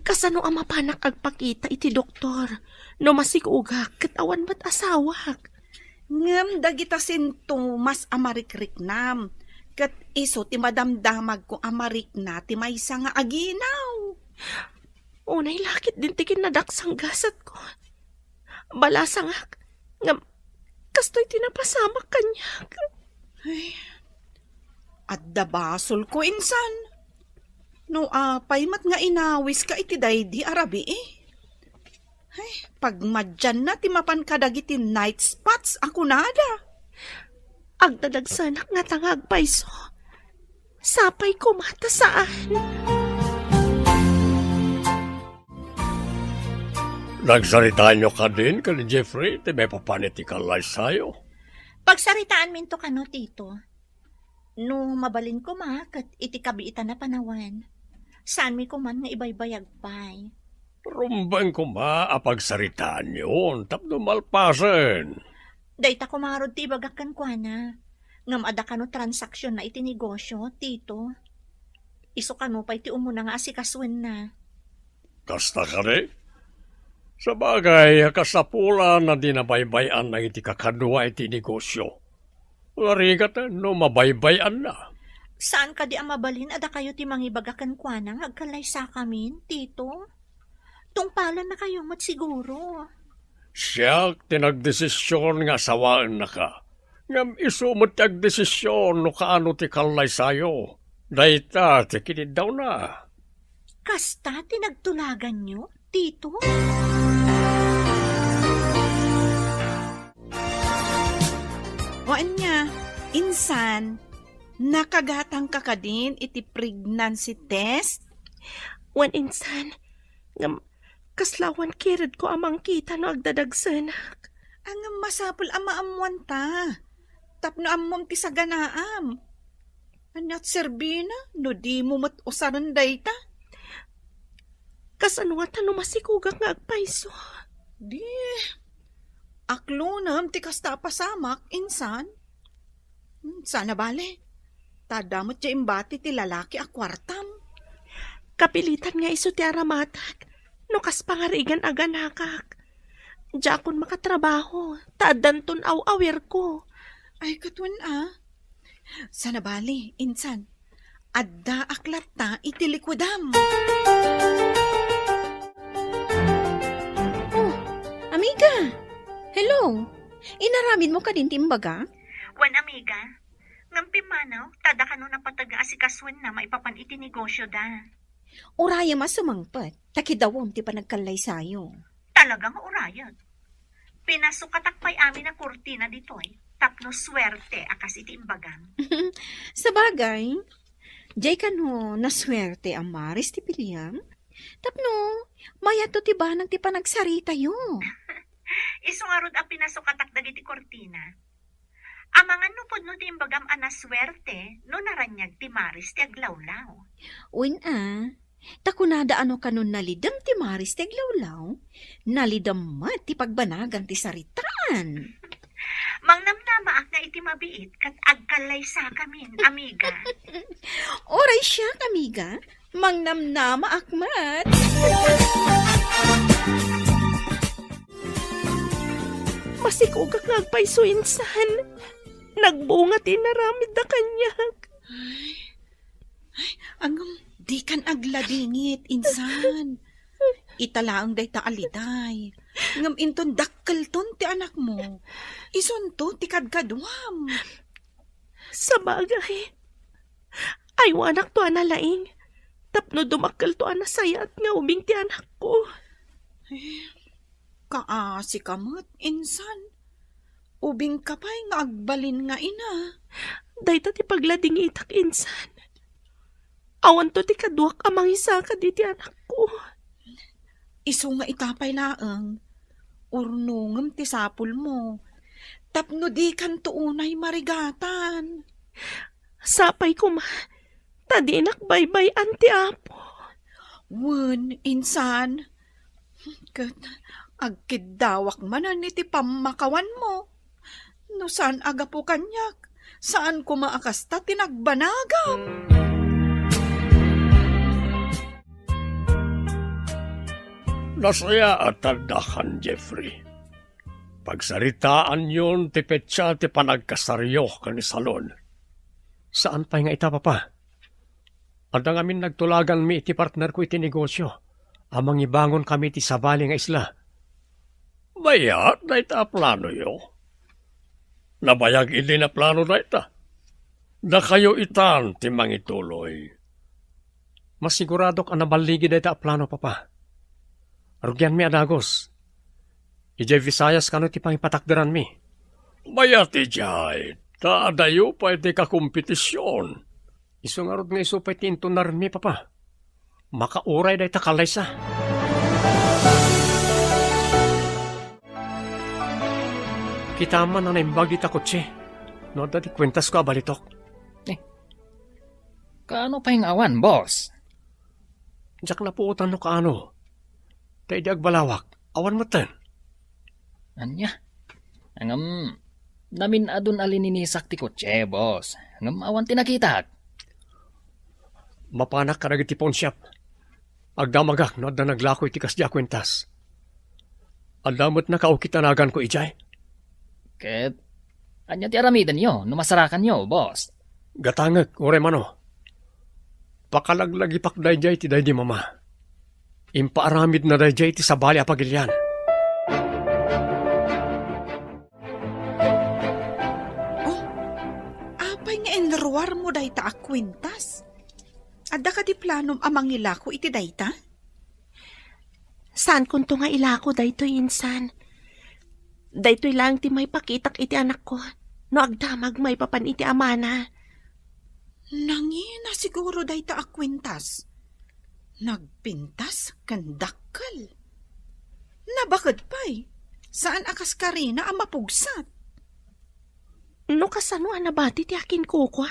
Kasano a mapanak agpakita iti doktor no masikogak ket awan met asawak? Ngem dagita sintomas a marikriknam, ket isu ti madamdamagko a marikna ti maysa nga aginaw. Unay la ketdin ti kinnadaksanggasetko. Balasangak, ngem kastoy ti napasamak kaniak. Ay, adda basolko insan. No apay met nga inawiska iti daydi a rabii. Ay, pagmadianna ti mapan kadagiti night spots a kunada. Agdadagsanak ngata nga agpayso. Sapay koma ta saan. Nagsaritaanyo kadin ken ni Jeffrey ti maipapan iti kallaysayo? Pagsaritaanminto kano, Tito. No mabalin koma ket iti kabiitan a panawen, saanmi koman nga ibaybayag pay. Rumbeng koma a pagsaritaanyon tapno malpasen. Dayta koma ngarud ti ibagak kenkuana, ngem adda kano transaksionna iti negosio, Tito. Isu kano pay ti umuna nga asikasuenna. Kasta kadi? Sabagay, kasapulan a di nabaybay-anna iti kakadua iti negosio. Narigat no mabaybay-anna. Saan kadi a mabalin a dakayo ti mangibaga kenkuana nga agkallaysakamin, Tito? Tungpalannakayo met siguro. Siak ti nagdesisyon nga asawaennaka. Ngem isu met ti agdesisyon no kaano ti kallaysayo. Dayta ti kiniddawna. Kasta ti nagtulaganyo, Tito? O ania, insan, nakagatangka kadin iti pregnancy test? Wen insan, ngem kasla awan kiredko a mangkita no agdadagsenak. Ngem masapul a maammuanta, tapno ammom ti saganaam. Ania ti serbina no dimo met usaren dayta? Kasano ngata no masikogak nga agpayso? Di, aklonem ti kasta a pasamak, insan. Hmm, saan a bale. Ta adda met diay imbati ti lalaki a kuartam. Kapilitan nga isu ti aramatak no kas pangarigan a ganakak. Diakon makatrabaho, ta addanton aw-awirko. Ay, ket wen a. Saan a bale, insan. Addaak latta iti likuidam. Oh, amiga! Hello! Inaramidmo kadin ti imbagak? Wen, amiga. Ngem pimmanaw, ta adda kano napateg nga asikasuenna maipapan iti negosyoda. Urayem a sumangpet, ta kidawem ti panagkallaysayo. Talaga nga urayek. Pinasukatak pay amin a kurtina ditoy, tapno suerte a kas iti imbagam. Sabagay, diay kano nasuerte a maris ti piliam? Tapno, mayatto ti banag ti panagsaritayo. Isu ngarud a pinasukatak dagiti kurtina. Amangan no pudno ti imbagam a nasuerte no naraniag ti maris ti aglawlaw. Wen a, ta kunada a no kanon nalidem ti maris ti aglawlaw, nalidem met ti pagbanagan ti saritaan. Mangnamnamaak nga iti mabiit ket agkallaysakamin, amiga. Uray siak, amiga, mangnamnamaak met. Masikogak nga agpayso insan. Nagbunga ti inaramidda kaniak. Ay, ay, ngem dikan agladingit, insan. Ita laeng dayta a liday. Ngem inton dakkelton ti anakmo, isunto ti kadkaduam. Sabagay, aywanakto a nalaing tapno dumakkelto a nasayaat nga ubing ti anakko. Eh, kaasika met, insan. Ubingka pay nga agbalin nga ina. Dayta ti pagladingitak, insan. Awanto ti kaduak a mangisaka diti anakko. Isu nga ita pay laeng, urnongem ti sapulmo, tapno dikanto unay marigatan. Sapay koma, ta dinak baybay-an ti Apo. Wen, insan, ket agkiddawak manen iti pammakawanmo. No saan a gapu kaniak, saan koma a kasta ti nagbanagam. Nasayaat a addakan, Jeffrey. Pagsaritaanyon ti petsa ti panagkasaryo ken ni Salon. Saan pay nga ita, Papa. Adda ngamin nagtulaganmi iti partnerko iti negosio a mangibangonkami iti sabali nga isla. Mayat dayta a planoyo. Nabayag idi a plano dayta. Dakayo itan ti mangituloy. Masiguradok a naballigi dayta a plano, Papa. Rugianmi a dagus. Idiay Visayas kano ti pangipatakderanmi? Mayat idiay, ta adayo pay ti kakompetision. Isu ngarud nga isu pay ti intunarenmi, Papa. Makauray dayta kallaysa. Kitam man a naimbag dita kotse. No adda ti kuentasko a balitok. Eh, kaano pay nga awan, boss? Diak napuotan no kaano. Ta idi agbalawak, awan metten. Ania? Ngem, namin-adun a lininisak ti kotse, boss. Ngem awan ti nakitak. Mapanak kadagiti pawnshop. Agdamagak no adda naglako iti kasdi a kuentas. Adda met nakaukit a naganko idiay. Ket, ania ti aramidenyo no masarakanyo, boss? Gatangek, uray mano. Pakalaglagipak daydiay ti daydi mama. Impaaramidna daydiay ti sabali a pagilian. Oh, apay nga inruarmo dayta a kuentas? Adda kadi planom a mangilako iti dayta? Saankonto nga ilako daytoy insan. Daytoy laeng ti maipakitak iti anakko no agdamag maipapan iti amana. Nangina siguro dayta a kuentas. Nagpintas ken dakkel. Nabaket pay, saan a kas karina a mapugsat. No kasano a nabati ti akinkukua?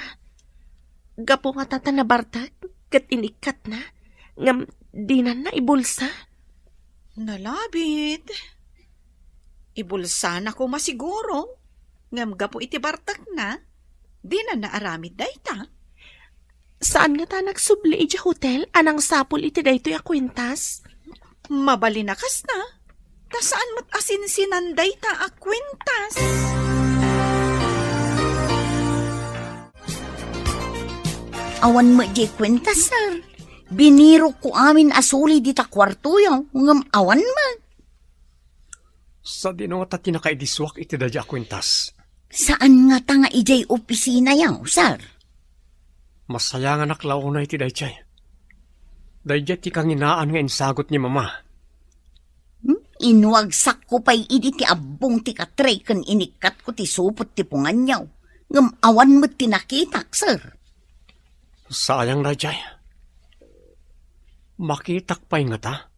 Gapu nga ta nabartek ket inikkatna, ngem dinan naibulsa? Nalabit. Ibulsana koma siguro, ngem gapu iti bartekna, dinan naaramid dayta. Saan ngata a nagsubli idiay hotel a nangsapul iti daytoy a kuentas? Mabalin a kasta, ta saan met a sinsinan dayta a kuentas. Awan met diay kuentas, sir. Binirokko amin a suli dita kuartoyo, ngem awan met. Sadino ngata ti nakaidisuak iti daydiay a kuentas? Saan ngata nga idiay opisinayo, sir? Masayanganak la unay iti daydiay. Daydiay ti kanginaan nga insagut ni Mama. Hmm? Inwagsakko pay idi ti abbong ti katre ken inikkatko ti supot ti punganyo, ngem awan met ti nakitak, sir. Sayang daydiay. Makitak pay ngata?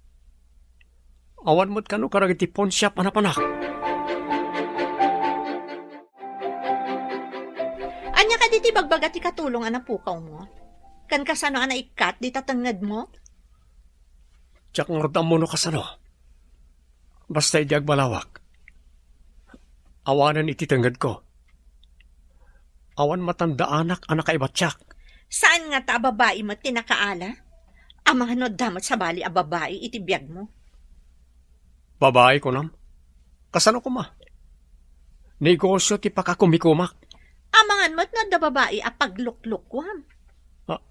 Awan met kano kadagiti pawnshop a napanak? Ania kadi ti ibagbaga ti katulong a napukawmo? Ken kasano a naikkat dita tengngedmo? Diak ngarud ammo no kasano. Basta idi agbalawak, awanen iti tengngedko. Awan matandaanak a nakaibatiak. Saan ngata a babai met ti nakaala? Amangan no adda met sabali a babai iti biagmo. Babai, kunam? Kasano koma? Negosyo ti pakakumikumak. Amangan met no adda babai a pagluklukuam. Ah,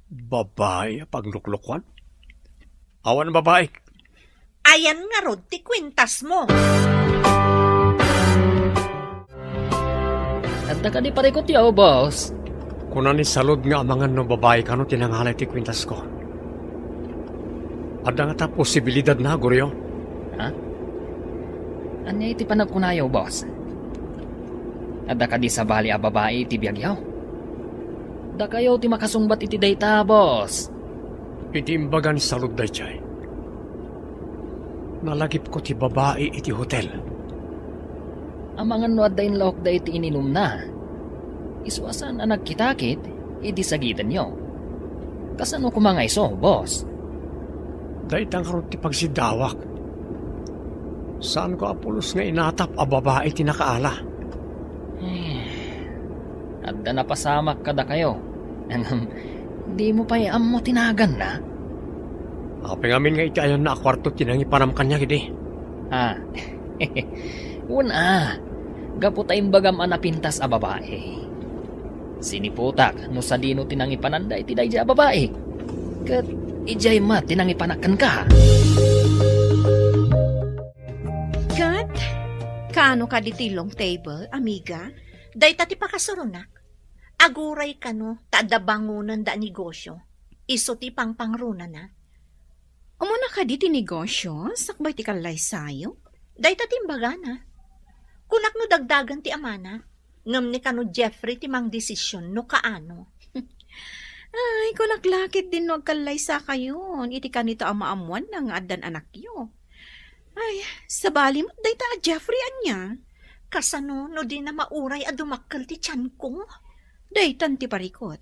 babai a pagluklukuan? Awan babai. Ayan ngarud ti kuentasmo. Adda kadi parikutyo, boss? Kuna ni Salud nga amangan no babai kano ti nangala iti kuentasko. Adda ngata posibilidadna, Goryo? Ha? Ania iti panagkunayo, boss? Adda kadi sabali a babai iti biagyo? Dakayo ti makasungbat iti dayta, boss. Iti imbaga ni Salud daydiay, nalagipko ti babai iti hotel. Amangan no adda inlaokda iti ininumna. Isu a saan a nagkitakit, idi sagitenyo. Kasano koma nga isu, boss? Dayta ngarud ti pagsiddawak. Saanko a pulos nga inatap a babai ti nakaala. Eh, adda napasamak kadakayo. Ngem, dimo pay ammo ti naganna? Apay ngamin nga iti ayanna a kuarto ti nangipanam kaniak idi? Ah, wen a, gapu ta imbagam a napintas a babai. Siniputak no sadino ti nangipananda iti daydiay a babai. Ket idiay met ti nangipanak kenka. Ket, kaano kadi ti long table, amiga? Dayta ti pakasuronak. Aguray kano ta adda bangonen da a negosyo. Isu ti pangpangrunana. Umuna kadi ti negosyo, sakbay ti kallaysayo? Dayta ti imbagana. Kunak no dagdagen ti amana, ngem ni kano Jeffrey ti mangdesision no kaano. Ay, kunak la ketdin no agkallaysakayon iti kanito a maammoanna nga addan anakyo. Ay, sabali met dayta a Jeffrey ania? Kasano no dina mauray a dumakkel ti tianko? Daytan ti parikut.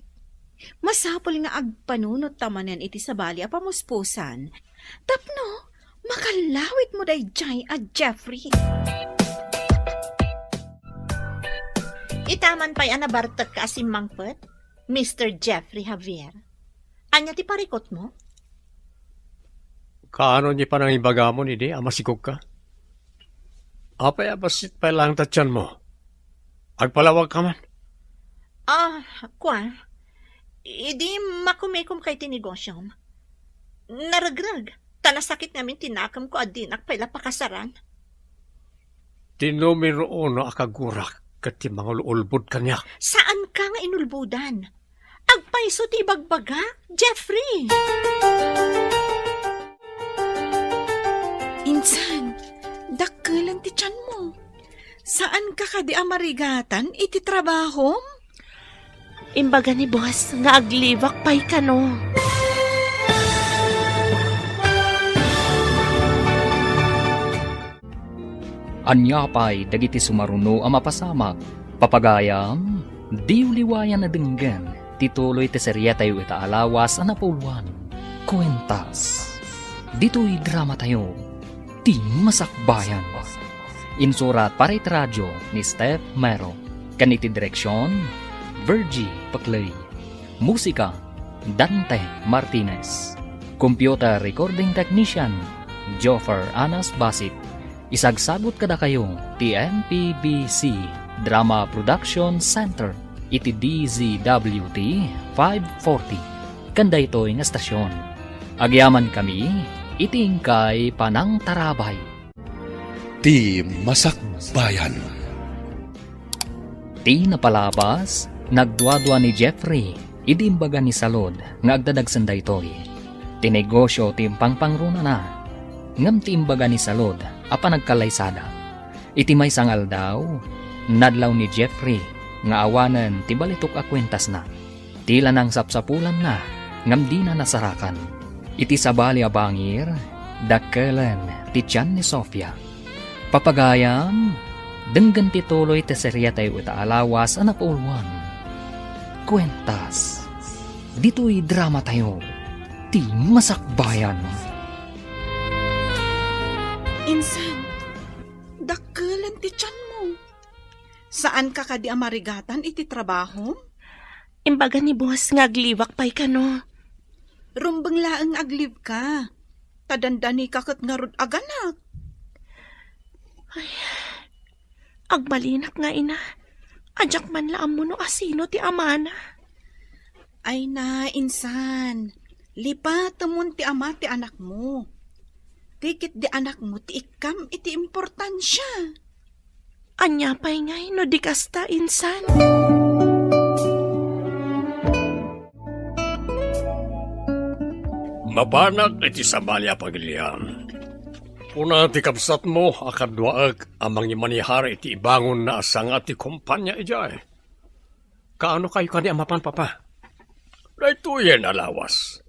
Masapul nga agpanunot ta manen iti sabali a pamuspusan. Tapno, makallawit mo daydiay a Jeffrey. Itaman pay a nabartekka a simmangpet, Mister Jeffrey Javier. Ania ti parikutmo? Kaano ni panangibagamon idi a masigogka? Apay a bassit pay laeng ta tianmo? Agpalawagka man? Ah, kua, idi makumikom kay ti negosyom, naregreg, ta nasakit ngamin ti nakemko a dinak pay la pakasaran. Ti numero uno a kagurak ket ti mangul-ulbod kaniak. Saanka nga inulbodan. Agpayso ti ibagbaga, Jeffrey! Insan, dakkelen ti tianmo. Saanka kadi a marigatan iti trabahom? Imbaga ni boss nga aglibak pay kano. Ania pay dagiti sumaruno a mapasamak? Papagayam, diyo liwayan a denggen ti tuloy ti serietayo ita a lawas a napauluan, Kuentas. Ditoy dramatayo, ti Masakbayan. Insurat para iti radio ni Steph Mero, ken iti direksion, Virgie Paclay. Musika, Dante Martinez. Computer Recording Technician, Joffer Anas Basit. Isagsagut kadakayo ti M P B C Drama Production Center iti D Z W T five forty. Ken daytoy nga estasion, agyamankami iti inkay panangtarabay. Ti Masakbayan. Ti napalabas, nagduadua ni Jeffrey idi imbaga ni Salud nga agdadagsen daytoy. Ti negosyo ti impangpangrunana, ngem ti imbaga ni Salud a panagkallaysada. Iti maysa nga aldaw, nadlaw ni Jeffrey nga awanen ti balitok a kuentasna. Ti la nangsapsapulanna ngem dina nasarakan. Iti sabali a bangir, dakkelen ti tian ni Sofia. Papagayam, denggen ti tuloy ti serietayo ita a lawas a napauluan, Kuentas. Ditoy dramatayo, ti Masakbayan. Insan, dakkelen ti tianmo. Saanka kadi a marigatan iti trabahom? Imbaga ni boss nga aglibak pay kano. Rumbeng laeng nga aglibka. Ta dandanika ket ngarud aganak. Ay, agbalinak nga ina. Adiak man la ammo no asino ti amana. Ay na, insan. Lipatemon ti ama ti anakmo. Ti ketdi anakmo ti ikkam iti importansia. Ania pay ngay no di kasta, insan? Mapanak iti sabali a pagilian. Kuna ti kabsatmo a kaduaek a mangimanihar iti ibangonna a sanga ti kompania idiay. Kaano kayo kadi a mapan, Papa? Daytoyen a lawas.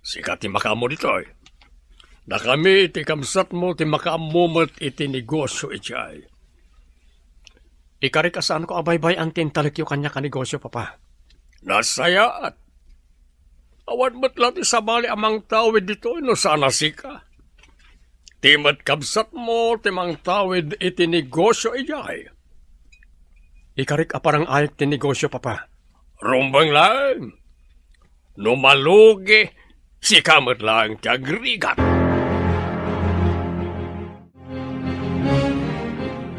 Sika ti makaammo ditoy. Dakami ti kabsatmo ti makaammo met iti negosyo idiay. Ikarik a saanko a baybay-an ti intalekyo kaniak a negosyo, Papa. Nasayaat. Awan met la ti sabali a mangtawid ditoy no saan a sika. Ti met kabsatmo ti mangtawid iti negosyo idiay. Ikarik a parang-ayek ti negosyo, Papa. Rumbeng laeng. No malugi, sika met laeng ti agrigat.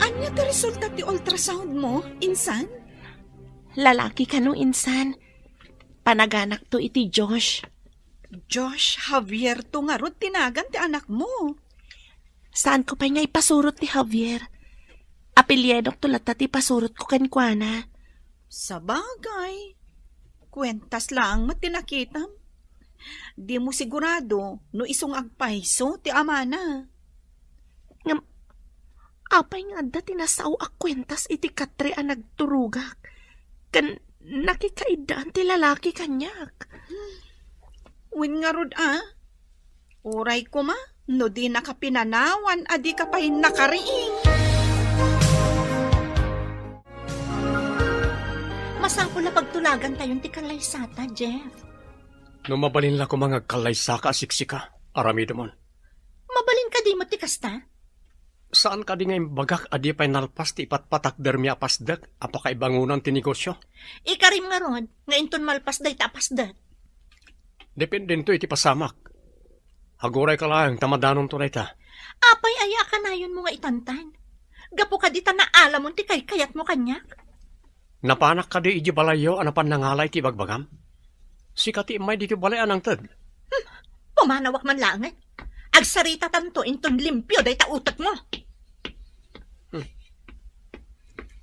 Ania ti resulta ti ultrasound mo, insan? Lalaki kano, insan? Panaganakto iti Josh. Josh Javier to ngarud ti nagan ti anakmo. Saanko pay nga ipasurot ni Javier. Apelyido to latta ti ipasurotko kenkuana. Sabagay, kuentas laeng met ti nakitam. Dimo sigurado no isu nga agpayso ti amana. Ngem, apay nga adda ti nasao a kuentas iti katre a nagturogak ken nakikaiddaan ti lalaki kaniak? Wen ngarud a, uray koma no dinaka pinanawan a dika pay nakariing. Masapul a pagtulagantayon ti kalaysata, Jeff. No mabalin la koma nga agkalaysaka a siksika, aramidemon. Mabalin kadi met ti kasta? Saan kadi nga imbagak a di pay nalpas ti ipatpatakdermi a pasdek a pakaibangonan ti negosio? Ikarim ngarud nga inton malpas dayta a pasdek. Dependento iti pasamak. Agurayka laeng ta madanonto dayta. Apay aya a kanayonmo nga itantan? Gapu kadi ta naalamon ti kaykayatmo kaniak? Napanak kadi idiay balayyo a napan nangalay ti ibagbagam? Sika ti immay ditoy balay a nangted. Hmm, pumanawak man laengen. Agsaritatanto inton limpio dayta utekmo. Hmm.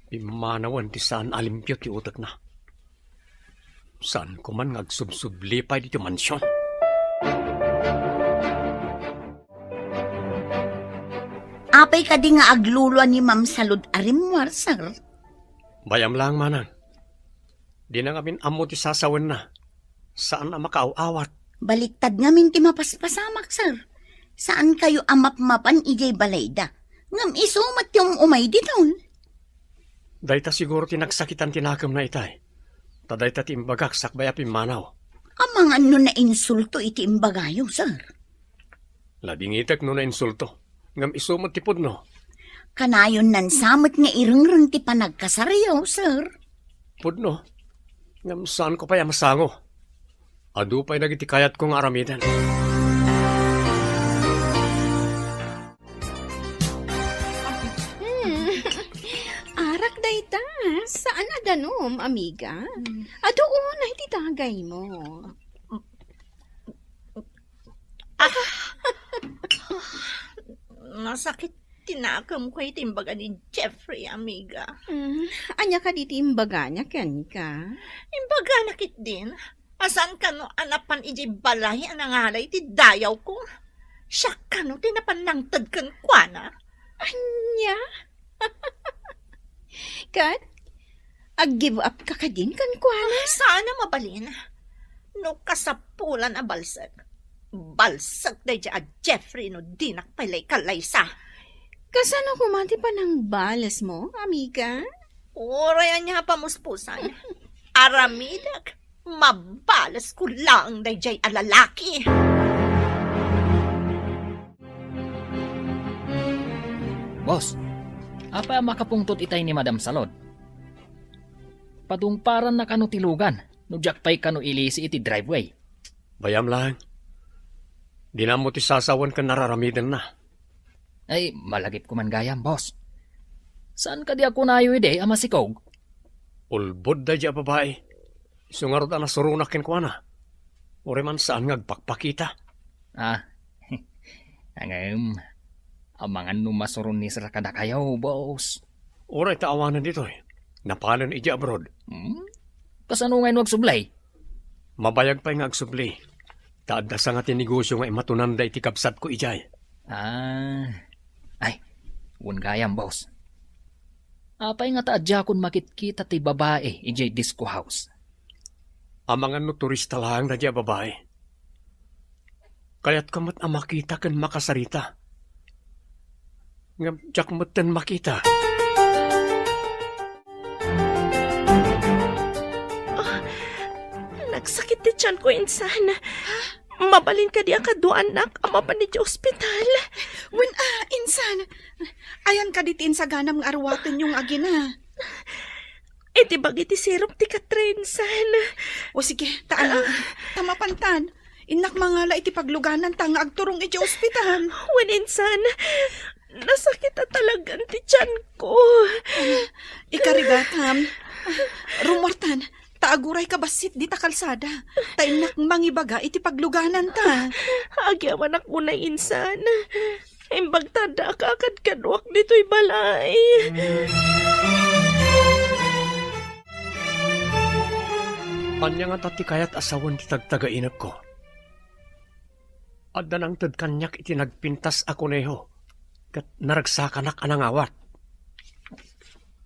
Pimmanawen ti saan a limpio ti utekna. Saanko man nga agsubsubli pay ditoy mansion. Apay kadi nga aglulua ni Ma'am Salud a rimmuar, sir? Bay-am laeng, manang. Dina ngamin ammo ti sasawenna. Saan a makaaw-awat. Baliktad ngamin ti mapaspasamak, sir. Saankayo a mapmapan idiay balayda. Ngem isu met ti um-umay diton. Dayta siguro ti nagsakitan ti nakemna itay. Ta dayta ti imbagak sakbay a pimmanaw. Amangan no nainsulto iti imbagayo, sir. Nadingitek no nainsulto, ngem isu met ti pudno. Kanayon nansa met nga irengreng ti panagkasaryo, sir. Pudno, ngem saanko pay a masango. Adu pay dagiti kayatko nga aramiden. Hmm. Arak dayta. Saan a danum, amiga? Hmm. Adu unay ti dagaymo. Ah! Nasakit ti nakemko iti imbaga ni Jeffrey, amiga. Hmm, ania kadi ti imbagana kenka? Imbagana ketdin a saan kano a napan idiay balay a nangalay ti dayawko. Siak kano ti napan nangted kenkuana. Ania? Ket, ag-give up ka kadin kenkuana? Saan a mabalin. No kasapulan a balsek, balsek daydiay a Jeffrey no dinak pay la ikalaysa. Kasano koma ti panangbalesmo, amiga? Uray ania a pamuspusan. Aramidek, mabalesko laeng daydiay a lalaki. Boss, apay a makapungtot itay ni Madam Salud? Padungparanna kano ti lugan no diak pay kano ilisi iti driveway? Bay-am laeng. Dina ammo ti sasawen ken nararamidenna. Ay, malagipko man gayam, boss. Saan kadi a kunayo idi a masikog? Ulbod daydiay a babai. Isu ngarud a nasuronak kenkuana. Uray man saan nga agpakpakita. Ah, ngem, amangan no masuron ni sir kadakayo, boss. Uray ta awanen ditoy. Napanen idiay abroad. Hmm? Kasano ngay no agsublay? Mabayag pay nga agsubli. Ta adda sanga ti negosio nga imatonanda iti kabsatko idiay. Ah, ay, wen gayam, boss. Apay nga ta adiakon makitkita ti babai idiay disco house? Amangan no turista laeng daydiay a babai. Kayatka met a makita ken makasarita. Ngem diak metten makita. Ah, nagsakit ti tianko, insan. Mabalin kadi a kaduaannak a mapan idiay ospital? Wen, ah, insan. Ayan kadi ti insaganam nga aruatenyo nga agina? Iti bagi ti sirup ti katre, insan. O sige, ta ala, ta mapantan. Innak mangala iti paglugananta nga agturong iti ospital. Wen, insan, nasakit a talagan ti tianko. Ikarigatam. Rummuartan, ta agurayka bassit dita kalsada. Ta innak mangibaga iti paglugananta. Agyamanak unay, insan. Imbag ta adda a kakadkaduak ditoy balay. Ania ngata ti kayat a sawen ti tagtagainepko? Adda nangted kaniak iti nagpintas a kuneho, ket naragsakanak a nangawat.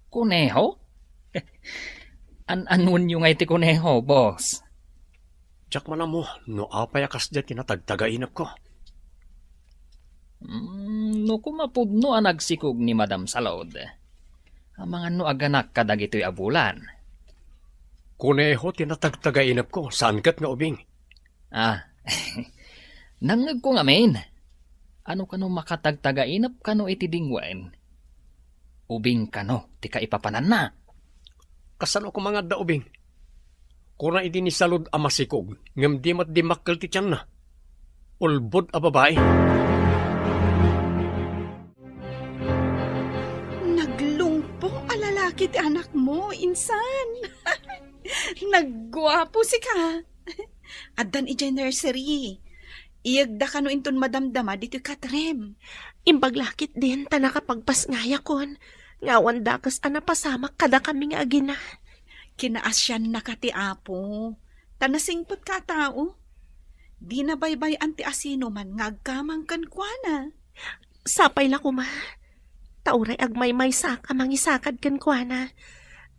Kuneho? An-anuenyo ngay ti kuneho, boss? Diak man ammo no apay a kasdiay ti natagtagainepko. Mm, no koma pudno a nagsikog ni Madam Salud, amangan no aganak kadagitoy a bulan. Kuneho ti natagtagainepko, saan ket nga ubing. Ah, nangngegko ngamin. Ano kano makatagtagainep kano iti dingwen? Ubing kano ti kaipapananna? Kasano koma nga adda ubing? Kuna idi ni Salud a masikog, ngem di met dimmakkel ti tianna. Ulbod a babai. Naglungpo a lalaki ti anakmo, insan. Nagguapo sika. Addan idiay nursery. Iyegda kano inton madamdama ditoy katrem. Imbag la ketdin ta nakapagpasngayakon nga awan dakes a napasamak kadakami nga agina. Kinaasiannaka ti Apo, ta nasingpetka a tao. Dina baybay-an ti asinoman nga agkamang kenkuana. Sapay la koma, ta uray agmaymaysak a mangisakad kenkuana,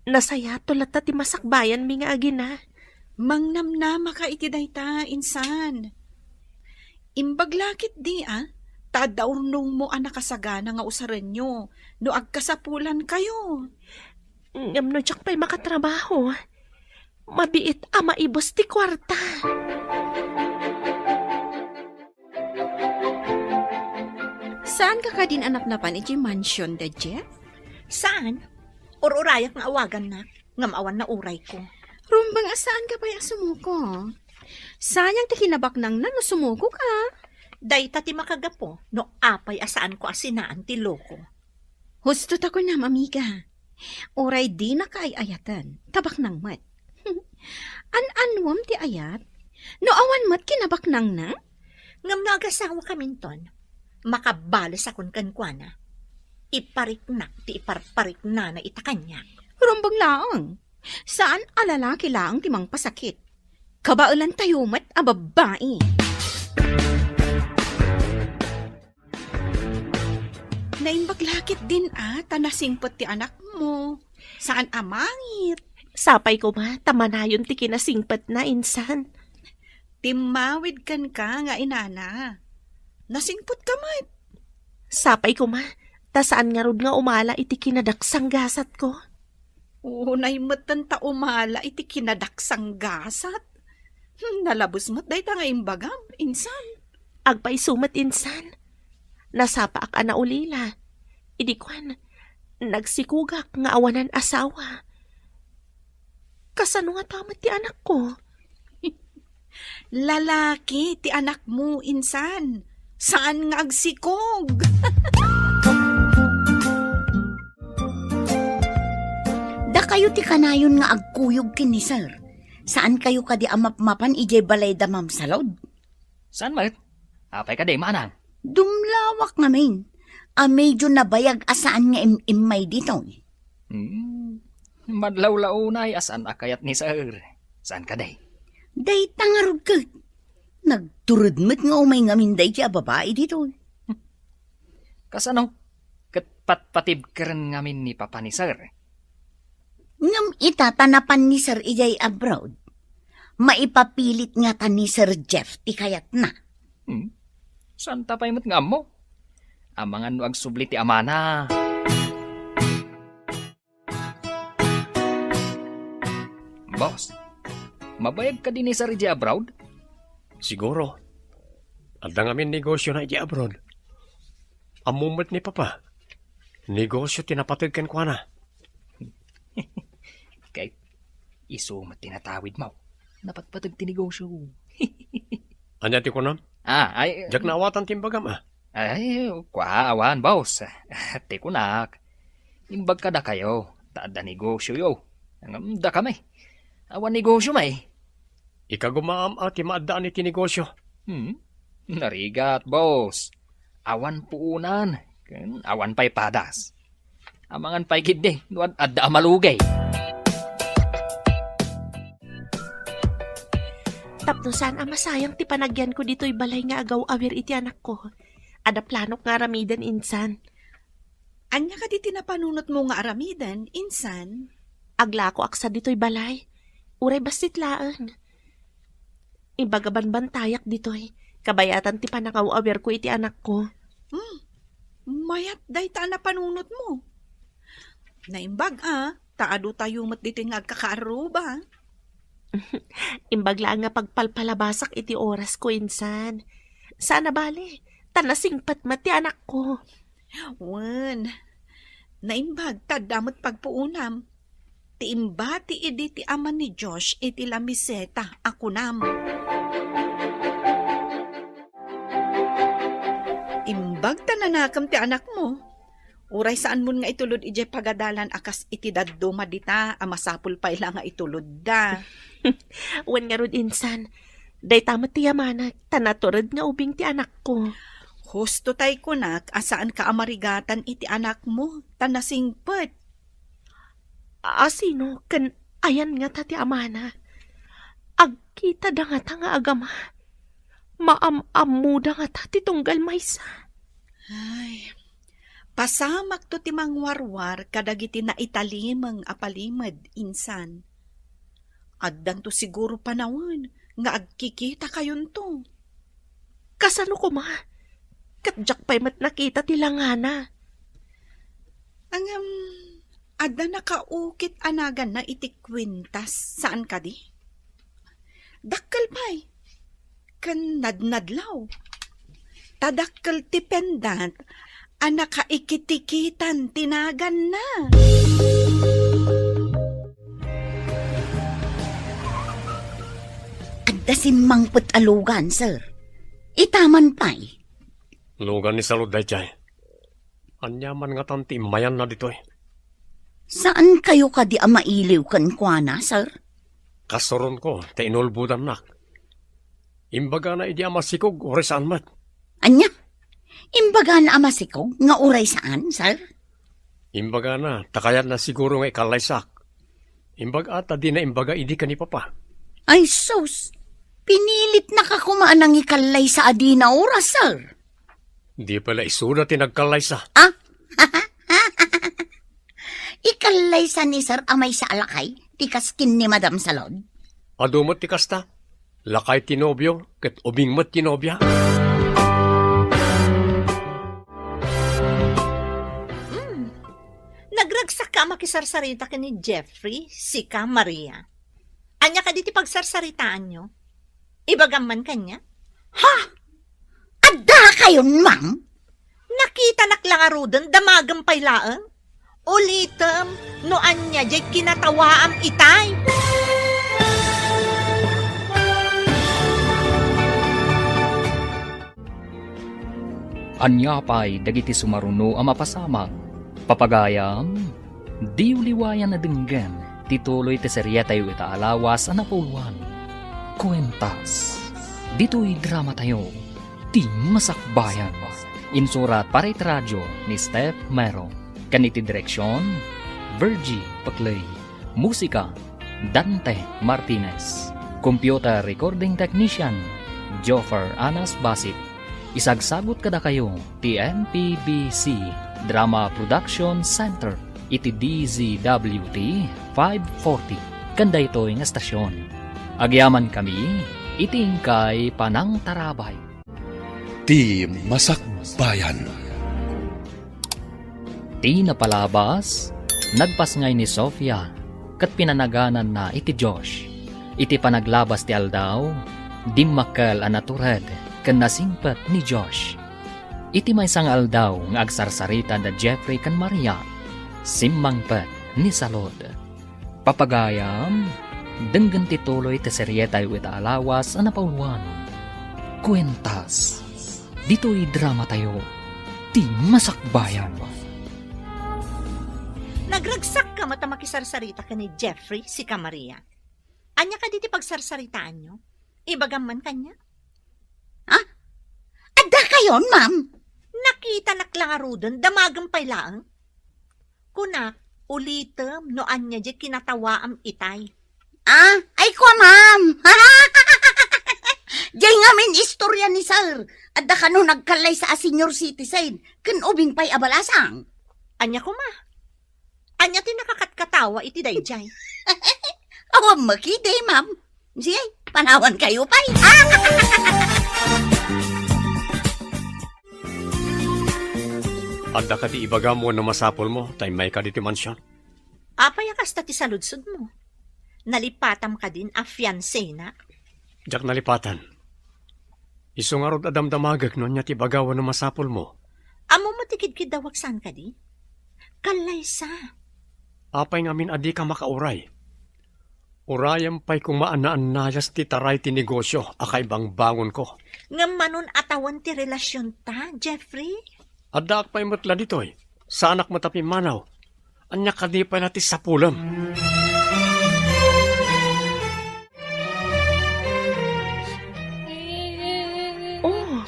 nasayato latta ti masakbayanmi nga agina. Mangnamnamaka iti dayta, insan. Imbag la ketdi a, ta adda urnongmo a nakasagana nga usarenyo no agkasapulankayo. Ngem no diak pay makatrabaho, mabiit a maibus ti kuarta. Saanka kadin a napnapan iti mansion da Jeff? Saan? Ur-urayak nga awagannak, ngem awan naurayko. Rumbeng a saanka pay a sumuko. Sayang ti kinabaknangna no sumukoka. Dayta ti makagapu no apay a saanko a sinaan ti loko. Husto ta kunam, amiga. Uray dinaka ay-ayaten, ta baknang met. An-anuem ti ayat? No awan met kinabaknangna? Ngem no agasawakaminton, makabalesakon kenkuana. Ipariknak ti iparpariknana ita kaniak. Rumbeng laeng. Saan a lalaki laeng ti mangpasakit. Kabaelantayo met a babbai. Naimbag la ketdin a, ta nasingpet ti anakmo. Saan a mangit. Sapay koma, ta manayon ti kinasingpetna, insan. Timmawid kenka nga inana. Nasingpetka met. Sapay koma, ta saan ngarud nga umala iti kinadaksanggasatko. Unay metten ta umala iti kinadaksanggasat. Hmm, nalabes met dayta nga imbagam, insan. Agpayso met, insan. Nasapaak a naulila. Idi kuan, nagsikogak nga awanan asawa. Kasano ngata met ti anakko? Lalaki ti anakmo, insan. Saan nga agsikog. Dakayo ti kanayon nga agkuyog ken ni Sir. Saankayo kadi a mapmapan idiay balay da Ma'am Salud? Saan met? Apay kadi, manang? Dumlawak ngamin a medyo nabayag a saan nga im-immay ditoy. Hmm. Madlawlaw unay a saan a kayat ni Sir. Saan kadi? Dayta ngarud ket. Nagtured met nga umay ngamin daydi a babai ditoy. Kasano? Ket patpatibkeren ngamin ni Papa ni Sir. Ngem ita ta napan ni Sir idiay abroad, maipapilit ngata ni Sir Jeff ti kayatna. Hmm? Saan ta pay met nga ammo? Amangan no agsubli ti amana. Boss, mabayag kadi ni Sir idiay abroad? Siguro. Adda ngamin negosiona idiay abroad. Ammom met ni Papa. Negosio ti napateg kenkuana. Kay isu met ti natawidmo. Napatpateg ti negosio. Ania ti kunam? Ah, ay, Diak naawatan ti imbagam, ah. Ay, kua, awan, boss. Ti kunak, imbag kadakayo, ta adda negosioyo. Ngem dakami, awan negosio met. Ikagumaam a ti maaddaan iti negosio. Hmm? Narigat, boss. Awan puonan, ken awan pay padas. Amangan pay ketdi no ad-, adda a malugay. Tapno saan a masayang ti panagyanko ditoy balay nga agaw-awir iti anakko. Adda planok nga aramiden insan. Ania kadi ti napanunotmo nga aramiden, insan? Aglakoak sa ditoy balay. Uray bassit laeng. Imbag a banbantayak ditoy, kabayatan ti panangaw-awirko iti anakko. Hmm, mayat dayta a napanunotmo. Naimbag a, ta adu tayo met ditoy nga agkakaarruba. Imbag laeng nga pagpalpalabasak iti orasko insan. Saan a bale, ta nasingpet met ti anakko. Wen, naimbag ta adda met pagpuonam. Ti imbati idi ti ama ni Josh iti lamiseta a kunam. Imbag ta nanakem ti anakmo. Uray saanmon nga itulod idiay pagadalan a kas iti dadduma dita a masapul pay la nga itulodda. Wen ngarud insan, dayta met ti yamanak ta natured nga ubing ti anakko. Husto tay kunak a saanka a marigatan iti anakmo ta nasingpet. A-, asino ken ayan ngata ti amana? Agkitada ngata nga agama? Maam-ammoda ngata ti tunggal maysa? Ay, pasamakto ti mangwarwar kadagiti naitalimeng a palimed, insan. Addanto siguro panawen nga agkikitakayonto. Kasano koma? Ket diak pay met nakita ti langana. Ngem, adda nakaukit a naganna iti kuentas, saan kadi? Dakkel pay, ken nadnadlaw. Ta dakkel ti pendant a nakaikitikitan ti naganna. Adda simmangpet a lugan, sir. Ita man pay. Lugan ni Salud daydiay. Ania man ngatan ti immayanna ditoy? Saan kayo kadi a mailiw kenkuana, sir? Kasuronko ta inulbodannak. Imbagana idi a masikog, uray saan met. Ania? Imbagana a masikog nga uray saan, sir? Imbagana, ta kayatna siguro nga ikallaysak. Imbag a ta dina imbaga idi ken ni Papa. Ay sus! Pinilitnaka koma a nangikallaysa a dina oras, sir. Di pala isuda ti nagkallaysa. Ah? Ikallaysa ni sir a maysa a lakay ti kas ken ni Madam Salud? Adu met ti kasta. Lakay ti nobio ket ubing met ti nobia. Hmm. Nagragsakka a makisarsarita ken ni Jeffrey, sika, Maria. Ania kadi ti pagsarsaritaanyo? Ibagam man kaniak. Ha? Adda kayon, ma'am? Nakitanak la ngaruden, damagem pay laeng. Ulitem no ania diay kinatawaam itay. Ania pay dagiti sumaruno a mapasamak? Papagayam, diyo liwayan a denggen ti tuloy ti serietayo ita a lawas a napauluan. Kuentas. Ditoy dramatayo, Ti Masakbayan. Insurat para iti radio ni Steph Mero. Ken iti direksion, Virgie Paclay. Musika, Dante Martinez. Computer recording technician, Joffer Anas Basit. Isagsagut kadakayo ti M P B C Drama Production Center iti D Z W T five forty ken daytoy nga estasion. Agyamankami iti inkay panangtarabay. Ti Masakbayan. Ti napalabas, nagpasngay ni Sofia ket pinanagananna iti Josh. Iti panaglabas ti aldaw, dimmakkel a natured ken nasingpet ni Josh. Iti maysa nga aldaw nga agsarsarita da Jeffrey ken Maria, simmangpet ni Salud. Papagayam, denggen ti tuloy ti serietayo ita a lawas a napauluan. Kuentas. Ditoy dramatayo, Ti Masakbayan. Nagragsakka met a makisarsarita ken ni Jeffrey, sika, Maria. Ania kadi ti pagsarsaritaanyo? Ibagam man kaniak. Ha? Adda kayon, ma'am? Nakitanak la ngaruden, damagem pay laeng. Kunak, ulitem no ania diay kinatawaam itay. Ah, ay, kua, ma'am. Diay ngamin istorya ni Sir. Adda kano nagkallaysa a senior citizen, ken ubing pay a balasang. Ania koma? Ania ti nakakatkatawa iti daydiay? Awan met idi, ma'am. Sige, panawan kayo pay. Adda kadi ibagam wenno masapulmo ta immayka ditoy mansion? Apay a kasta ti saludsodmo? Nalipatam kadin a fiancé-na? Diak nalipatan. Isu ngarud a damdamagek no ania ti ibaga wenno masapulmo. Ammom met ti kidkiddawak saan kadi? Kallaysa. Apay ngamin a dika makauray? Urayem pay koma a naannayas ti taray ti negosio a kaibangbangonko. Ngem manon a tawen ti relasionta, Jeffrey? Addaak pay met la ditoy. Saanak met a pimmanaw. Ania kadi pay la ti sapulem? Oh,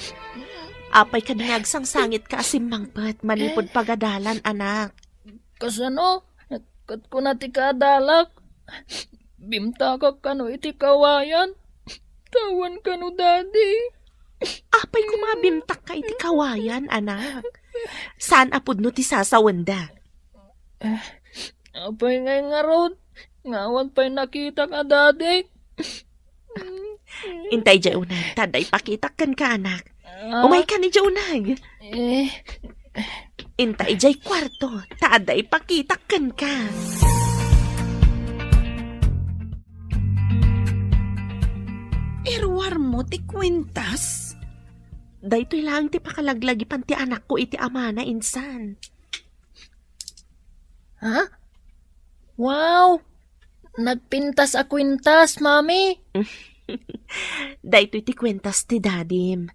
apay kadi nga agsangsangitka a simmangpet manipud pagadalan, anak? Kasano? Ket kuna ti kaadalak, bimtakak kano iti kawayan. Tawen kano, Daddy. Apay koma a bimtakka iti kawayan, anak? Saan a pudno ti sasawenda? Eh, apay ngay ngarud? Nga awan pay nakitak a dadik. Inta idiay uneg, ta adda ipakitak kenka, anak. Ah. Umayka idiay uneg. Eh. Inta idiay kuarto, ta adda ipakitak kenka. Iruarmo ti kuentas? Daytoy laeng ti pakalaglagipan ti anakko iti amana insan. Ha? Wow! Nagpintas a kuentas, Mami. Daytoy ti kuentas ti dadim.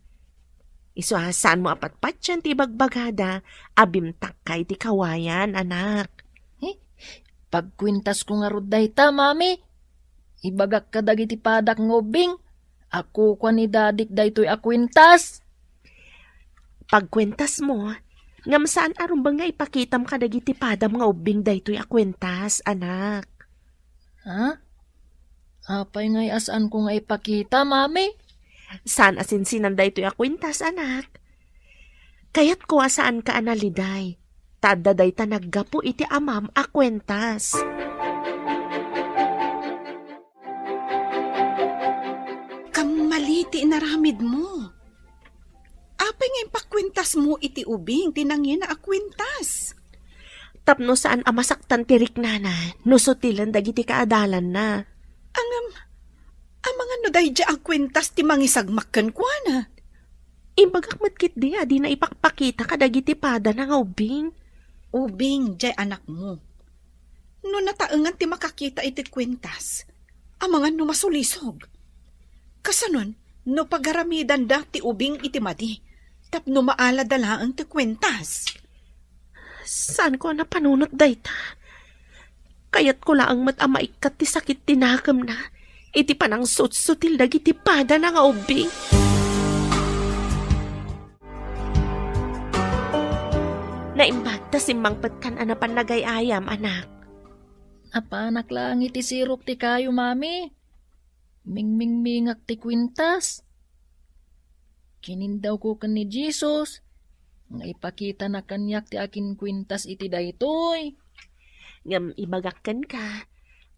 Isu a saanmo a patpatian ti ibagbagada a bimtakka iti kawayan, anak. Eh, pagkuentasko ngarud dayta, Mami. Ibagak kadagiti padak nga ubbing a kukua ni Dadik daytoy a kuentas. Pagkuentasmo, ngem saan a rumbeng nga ipakitam kadagiti padam nga ubbing daytoy a kuentas, anak. Ha? Apay ngay a saanko nga ipakita, Mami? Saan a sinsinan daytoy a kuentas, anak. Kayatko a saanka a naliday, ta adda dayta naggapu iti amam a kuentas. Kammali ti inaramidmo. Apay nga impakkuentasmo iti ubing ti nangina a kuentas? Tapno saan a masaktan ti riknana no sutilen dagiti kaadalanna. Ngem, amangan no daydiay a kuentas ti mangisagmak kenkuana? Imbagak met ketdi a dina ipakpakita kadagiti padana nga ubbing. Ubing diay anakmo. No nataengan ti makakita iti kuentas, amangan no masulisog. Kasanon, no pagaramidanda ti ubing iti madi, tapno maalada laeng ti kuentas. Saanko a napanunot dayta. Kayatko laeng met a maikkat ti sakit ti nakemna iti panangsutsutil dagiti padana nga ubbing. Naimbag ta simmangpetkan a napan nagay-ayam, anak. Napanak laeng iti sirok ti kayo, Mami. Mingmingmingak ti kuentas. Kinindawko ken ni Jesus nga ipakitana kaniak ti akinkuentas iti daytoy. Ngem ibagak kenka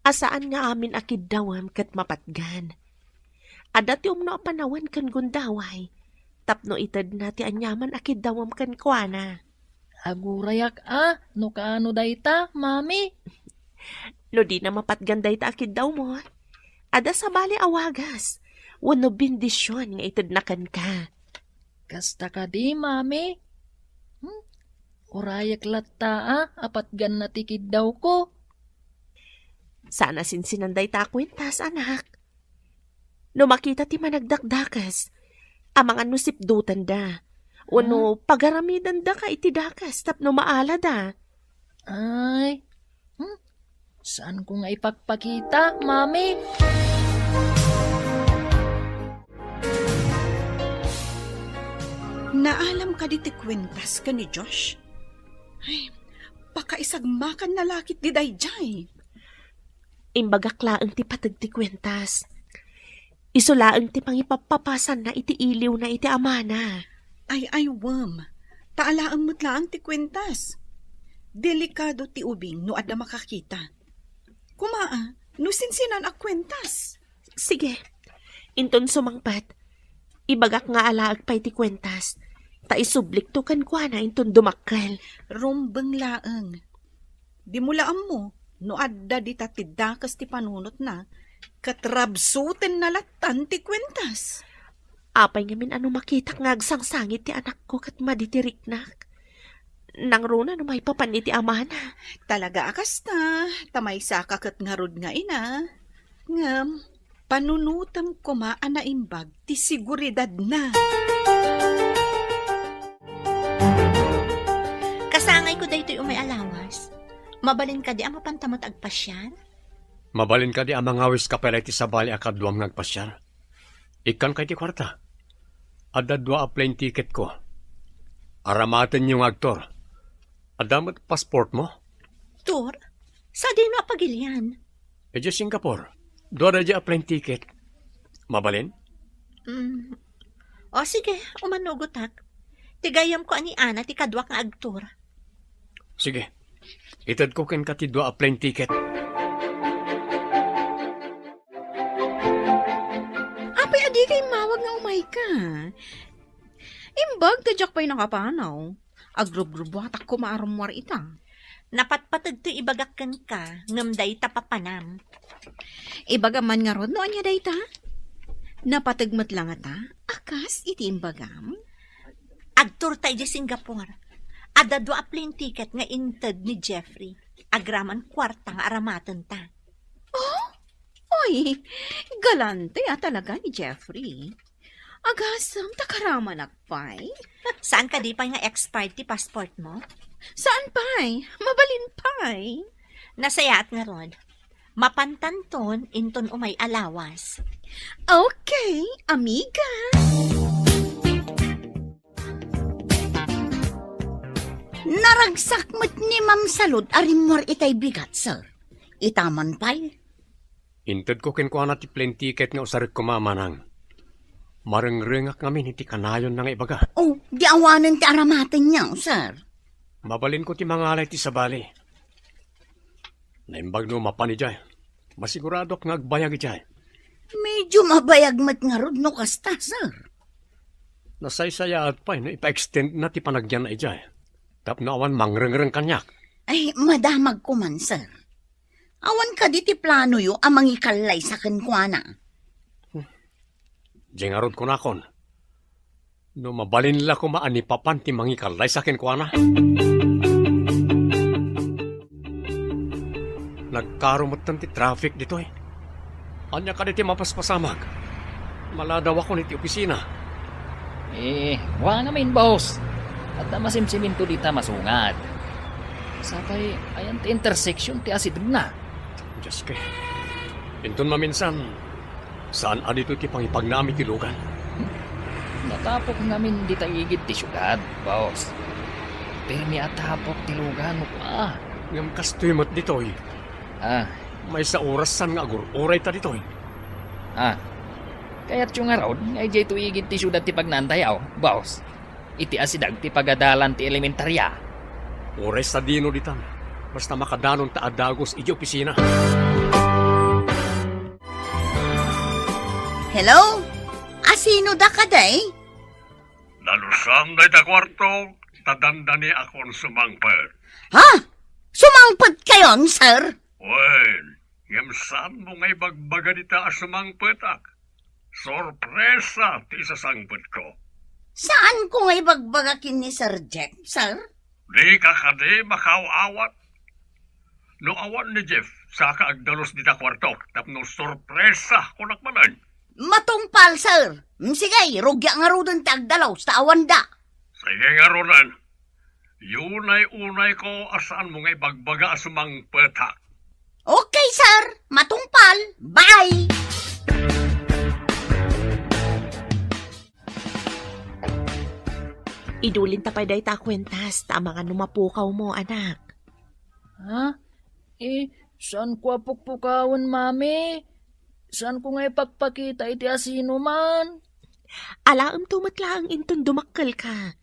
a saan nga amin a kiddawem ket mapatgan. Adda ti umno a panawen ken gundaway tapno itedna ti aniaman a kiddawem kenkuana. Agurayak a no kaano dayta, Mami. No dina mapatgan dayta a kiddawmo, adda sabali a wagas wenno bendision nga itedna kenka. Kasta kadi, Mami? Hmm? Urayak latta a patganna ti kiddawko. Saan a sinsinan dayta a kuentas, anak. No makita ti managdakdakes, amangan no sipdutanda, wenno pagaramidandaka iti dakes tapno maalada. Ay, hmm? Saanko nga ipakpakita, Mami? Naalam kadi ti kuentas ken ni Josh? Ay, pakaisagmakanna la ketdi daydiay. Imbagak laeng ti pateg ti kuentas. Isu laeng ti pangipappapasanna iti iliwna iti amana. Ay, ay, wen. Ta alaem met laeng ti kuentas. Delikado ti ubing no adda makakita. Kumaa, no sinsinan a kuentas. Sige. Inton sumangpet, ibagak nga alaek pay ti kuentas. Ta isublikto kenkuana inton dumakkel. Rumbeng laeng. Dimo la ammo no adda dita ti dakes ti panunotna, ket rabsutenna lattan ti kuentas. Apay ngamin a no makitak nga agsangsangit ti anakko ket madi ti riknak? Nangruna no maipapan iti amana. Talaga a kasta, ta maysaka ket ngarud nga ina. Ngem, panunotem koma a naimbag ti seguridadna. Kasangayko daytoy umay a lawas. Mabalin kadi a mapanta met agpasiar? Mabalin kadi a mangawiska pay la iti sabali a kaduam nga agpasiar? Ikkanka iti kuarta. Adda dua a plane ticketko. Aramatenyo nga agtour. Adda met passportmo? Tour? Sadino a pagilian? Idiay Singapore. Dua daydiay a plane ticket. Mabalin? Mm. O sige, umanugotak. Ti gayyemko a ni Ana ti kaduak nga agtour. Sige. Itedko kenka ti dua a plane ticket. Apay a dika immawag nga umayka? Imbag ta diak pay nakapanaw. Agrubrubuatak koma a rummuar ita. Napatpateg ti ibagak kenka, ngem dayta papanam. Ibagam man ngarud no ania dayta? Napateg met la ngata a kas iti imbagam? Agtourta idiay Singapore. Adda dua a plane ticket nga inted ni Jeffrey. Agraman kuarta nga aramatenta. Oh? Oy, galante a talaga ni Jeffrey. Agasem ta karamanak pay. Saan kadi pay nga expired ti passportmo? Saan pay? Mabalin pay. Nasayaat ngarud. Mapantanton inton umay a lawas. Okay, amiga. Naragsak met ni Ma'am Salud a rimmuar itay bigat, sir. Ita man pay. Intedko kenkuana ti plane ticket nga usarek koma, manang. Marengrengak ngamin iti kanayonna nga ibaga. Oh, di awanen ti aramatenyo, sir. Mabalinko ti mangala iti sabali. Naimbag no mapan idiay. Masiguradoak nga agbayag idiay. Medyo mabayag met ngarud no kasta, sir. Nasaysayaat pay no ipa-extend na ti panagyanna idiay. Tapno awan mangrengreng kaniak. Ay, madamagko man, sir. Awan kadi ti planoyo a mangikallaysa kenkuana? Diay ngarud kunakon, no mabalin la koma a ni papan ti mangikallaysa kenkuana. Nagkaro metten ti traffic ditoy. Ania kadi ti mapaspasamak? Maladawakon iti opisina. Eh, wa ngamin, boss. Adda masimsiminto dita masungad. Sapay, ayan ti intersection ti asidegna. Dios ko. Inton maminsan, saan a ditoy ti pangipagnami ti lugan? Natapok ngamin dita igid ti siudad, boss. Pirmi a tapok ti lugan, wa. Ngem kastoy met ditoy. Ah. Maysa oras saan nga agur-uray ta ditoy. Ah. Kayatyo ngarud nga idiay to igid ti siudad ti pagnaantayo, boss? Iti asideg ti pagadalan ti elementaria. Uray sadino ditan, basta makadanon ta a dagus iti opisina. Hello? Asino da kadi? Nalusam dayta kuarto, ta dandaniakon sumangpet. Ha? Sumangpet kayon, sir? Wen, ngem saanmo nga ibagbaga dita a sumangpetak? Sorpresa ti isasangpetko. Saanko nga ibagbaga ken ni Sir Jeff, sir? Dika kadi makaaw-awat? No awan ni Jeff, saka agdalus dita kuarto, tapno sorpresa, kunak manen. Matungpal, sir. Mm, sige, rugiak ngaruden ti agdalus, ta awanda. Sige ngaruden. Unay-unayko a saanmo nga ibagbaga a sumangpetak. Okay, sir. Matungpal. Bye! Idulinta pay dayta a kuentas, ta amangan no mapukawmo, anak. Ha? Eh, saanko a pukpukawen, Mami? Saanko nga ipakpakita iti asinoman? Alaemto met laeng inton dumakkelka.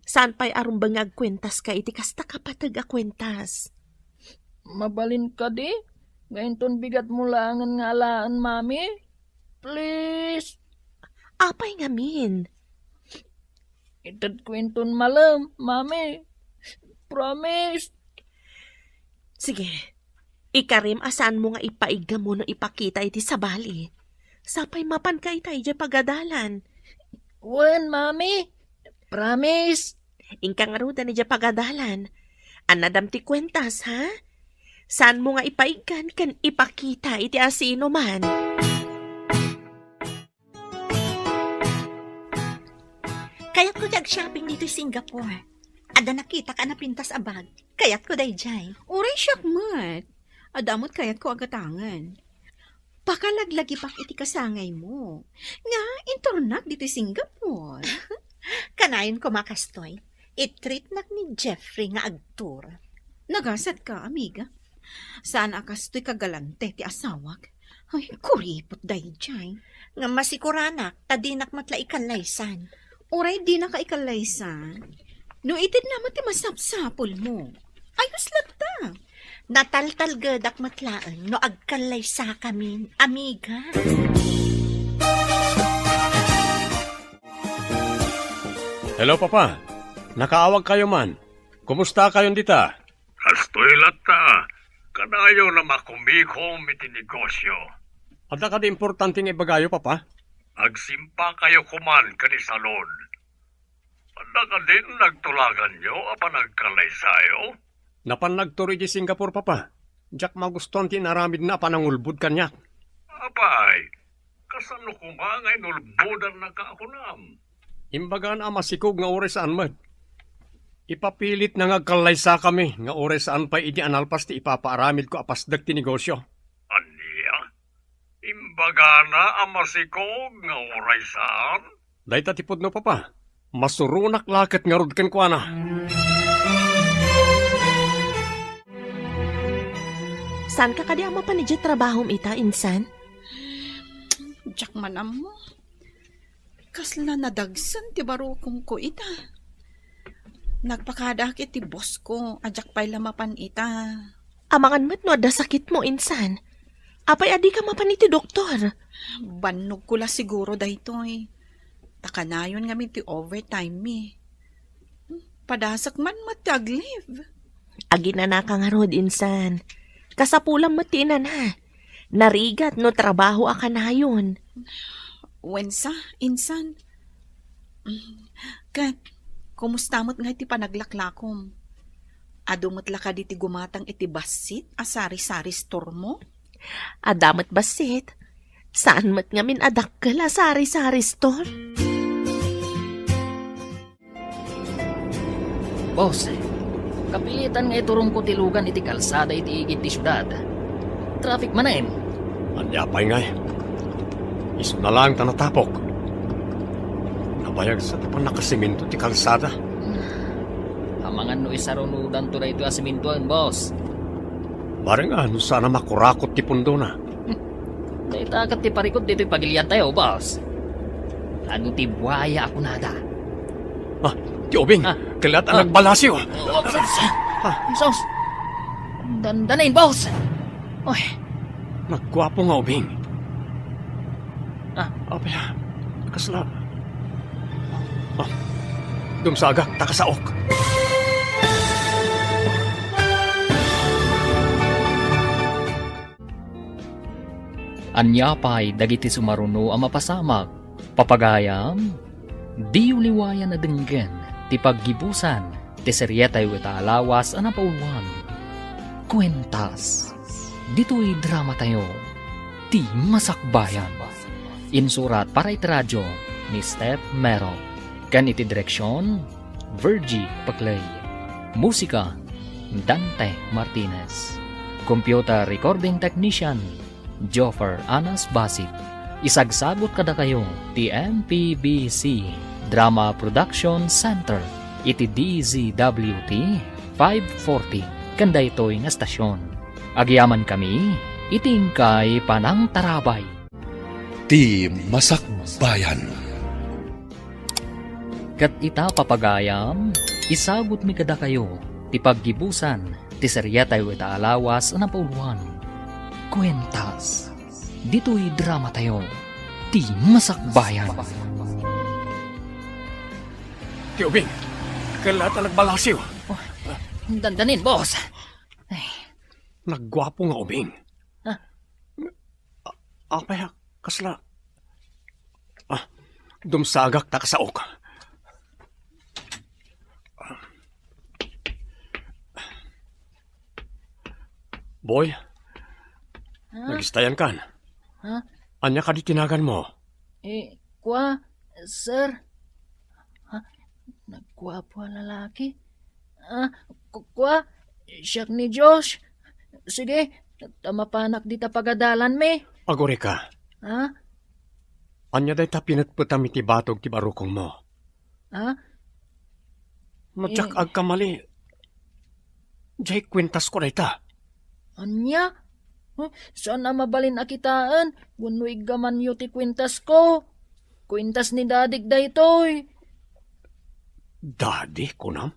Saan pay a rumbeng nga agkuentaska iti kasta kapateg a kuentas? Mabalin kadi nga inton bigatmo laengen nga alaen, Mami? Please. Apay ngamin? Itedko inton malem, Mami. Promise. Sige. Ikarim a saanmo nga ipaigga wenno ipakita iti sabali. Sapay mapanka ita idiay pagadalan. Wen, Mami. Promise. Inka ngaruden idiay pagadalan. Annadam ti kuentas, ha? Saanmo nga ipaiggan ken ipakita iti asinoman. Kayatko ti ag-shopping ditoy Singapore. Adda nakitak a napintas a bag. Kayatko daydiay. Uray siak met. Adda met kayatko a gatangen. Pakalaglagipakon iti kasangaymo. Nga, inturnak ditoy Singapore. Kanayon koma kastoy. I-treatnak ni Jeffrey nga agtour. Nagasatka, amiga. Saan a kastoy kagalante ti asawak. Ay, kuripot daydiay. Nga masikuranak, ta dinak met la ikallaysan. Uray dinaka ikallaysan, no itedna met ti masapsapulmo. Ayos latta. Nataltalgedak met laeng no agkallaysakamin, amiga. Hello, Papa. Nakaawagkayo man. Kumustakayon dita? Kastoy latta, kanayon a makumikom iti negosyo. Adda kadi importante nga ibagayo, Papa? Agsimpakayo koman ken ni Salud. Adda kadin nagtulaganyo a panagkallaysayo? Napan nagturo iti Singapore, Papa. Diak magustuan ti inaramidna a panangulbod kaniak. Apay, kasano koma nga inulbodannaka a kunam? Imbagana a masikog nga uray saan met. Ipapilitna nga agkallaysakami nga uray saan pay idi a nalpas ti ipapaaramidko a pasdek ti negosyo. Ania? Imbagana a masikog nga uray saan? Dayta ti pudno, Papa. Masuronak la ket ngarud kenkuana. Saanka kadi a mapan idiay trabahom ita, insan? Diak man ammo. Kasla nadagsen ti barukongko ita. Nagpakadaak iti boss ko a diak pay la mapan ita. Amangan met no adda sakitmo, insan. Apay a dika mapan iti doktor? Bannogko la siguro daytoy. Ta kanayon ngamin ti overtime mi. Padasek man met ti ag-leave. Aginanaka ngarud, insan. Kasapulam met ti inana. Narigat no trabaho a kanayon. Wensa, insan. Ket, kumusta met ngay ti panaglaklakom? Adu met la kadi ti gumatang iti bassit a sari-sari store mo? Adda met bassit. Saan met ngamin a dakkel a sari-sari store? Boss, kapilitan nga iturongko ti lugan iti kalsada iti igid ti siudad. Traffic manen. Ania pay ngay? Isuna laeng ta natapok. Nabayag sa ti pannakasemento ti kalsada. Amangan no isarunodanto daytoy a sementoen, boss. Bareng a no saan a makurakot ti pundona. Dayta ket ti parikut ditoy pagiliantayo, boss. Adu ti buaya a kunada. Ah, ti ubing. Ah. Kellat a Ah. nagbalasiw. Oops, oops. Ah. Sos. Dandanin, boss. Oy. Nagguapo nga ubing. Ah. Apay, ah. Kasla. Ah. Dumsagak, ta kasaok. Ania pay dagiti sumaruno a mapasamak? Papagayam, diyo liwayan a denggen ti paggibusan ti serietayo ita a lawas a napauluan, Kuentas. Ditoy dramatayo, Ti Masakbayan. Insurat para iti radio ni Steph Mero. Ken iti direksion, Virgie Paclay. Musika, Dante Martinez. Computer recording technician, Joffer Anas Basit. Isagsagut kadakayo ti M P B C Drama Production Center iti D Z W T five forty ken daytoy nga stasyon. Agyamankami iti inkay panangtarabay. Ti Masakbayan. Ket ita, papagayam, isagutmi kadakayo ti paggibusan ti seriatayo ita a lawas a napauloan, Kuentas. Ditoy dramatayo, Ti Masakbayan. Ti ubing, kella ta nagbalasiw. Oh, dandanin, boss. Ay. Nagguapo nga ubing. Ah. A-, apay, ah, kasla. Ah, dumsagak ta kasaok. Boy, ah? Nagistayan kan? Ha? Ania kadi ti naganmo? Eh, kua, sir. Ha? Nagguapo a lalaki? Ah, ku-, kua, siak ni Josh. Sige, ta mapanak dita pagadalanmi. Agurika. Ha? Ania dayta pinetpetam iti batog ti barukongmo? Ha? Madiak eh, agkamali. Diay kuentasko dayta. Ania? Huh, saan a mabalin a kitaen wenno iggamanyo ti kuentasko? Kuentas ni dadik daytoy. Dadi, kunam?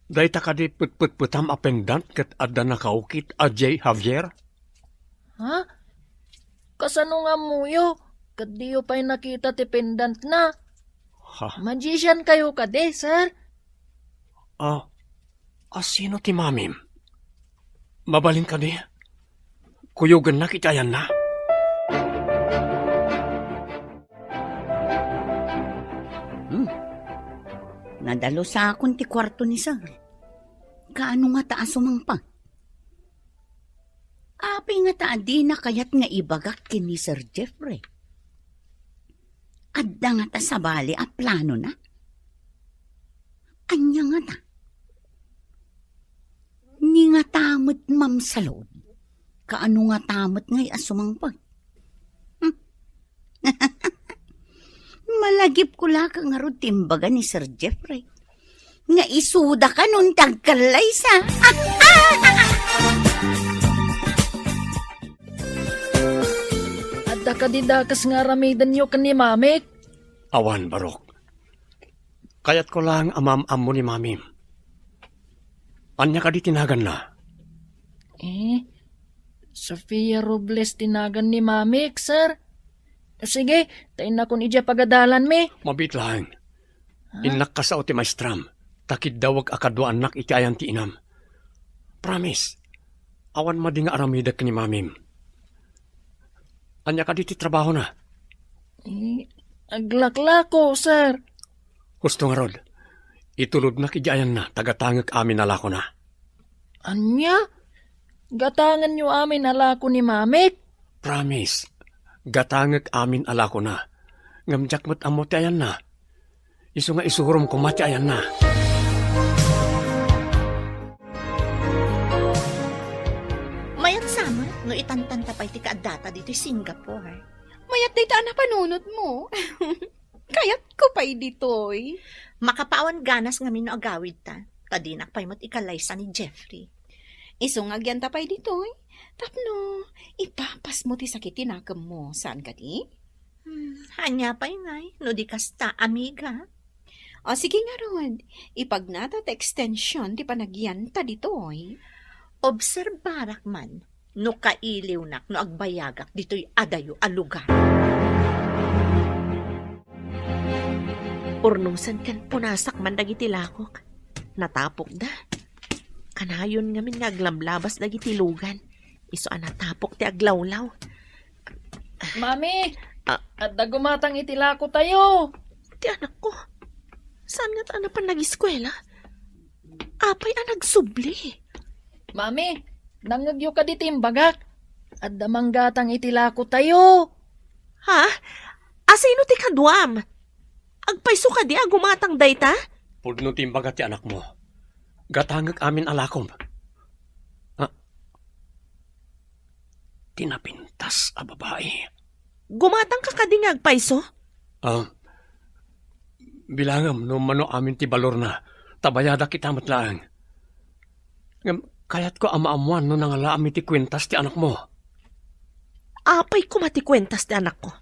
Dayta kadi petpetpetam a pendant ket adda nakaukit a J Javier? Ha? Kasano nga ammoyo? Ket diyo pay nakita ti pendantna? Ha? Magician kayo kadi, sir? Ah, a sino ti mamim? Mabalin kadi? Kuyogennak iti ayanna? Hmm. Nadalusakon ti kuarto ni Sir. Kaano ngata a sumangpet? Apay ngata a dina kayat nga ibagak ken ni Sir Jeffrey? Adda ngata sabali a planona? Ania ngata? Ni ngata met mamsalod? Kaano ngata met ngay a sumangpet? Hmm. Malagipko la ka ngarud ti imbaga ni Sir Jeffrey nga isuda kanon ti agkallaysa. Adda kadi dakes nga aramidenyo ken ni Mamik? Awan, Barok. Kayatko laeng a maam-ammo ni Mamim. Ania kadi ti naganna? Eh, Sofia Robles ti nagan ni Mamik, sir. Sige, ta innakon idiay pagadalanmi. Mabiit laeng. Ha? Innak kasao ti maestram, ta kiddawek a kaduaannak iti ayan ti inam. Promise, awan madi nga aramidek ni Mamim. Ania kadi ti trabahona? Eh, aglaklako, sir. Husto ngarud, itulodnak idiay ayanna, ta gatangek amin a lakona. Ania? Gatangenyo amin a lako ni Mamik? Promise, gatangek amin a lakona. Ngem diak met ammo ti ayanna. Isu nga isurom koma ti ayanna. Mayat sa met no itantanta pay ti kaaddata ditoy Singapore. Mayat dayta a napanunotmo. Kayatko pay ditoy. Makapawan ganas ngamin no agawidta, ta dinak pay met ikallaysa ni Jeffrey. Isu nga agyanta pay ditoy, tapno ipapasmo ti sakit ti nakemmo, saan kadi? Hmm, ania pay ngay, no di kasta, amiga? O, sige ngarud, ipagnata ti ekstension ti panagyanta ditoy. Obserbarak man no kailiwnak no agbayagak ditoy adayo a lugar. Urnosen ken punasak man dagiti lakok. Natapokda. Kanayon ngamin nga aglablabas dagiti lugan. Isu a natapok ti aglawlaw. Mami, ah, adda gumatang iti lakotayo. Ti anakko. Saan ngata a napan nagiskuela? Apay a nagsubli? Mami, nangngegyo kadi ti imbagak? Adda manggatang iti lakotayo. Ha? Asino ti kaduam? Agpayso kadi a gumatang dayta? Pudno ti imbaga ti anakmo. Gatangek amin a lakom. Ah, ti napintas a babai. Gumatang ka kadi nga agpayso? Ah, Bilangem no mano amin ti balorna, ta bayadak ita met laeng. Ngem kayatko a maammuan no nangalaam iti kuentas ti anakmo. Apay koma ti kuentas ti anakko?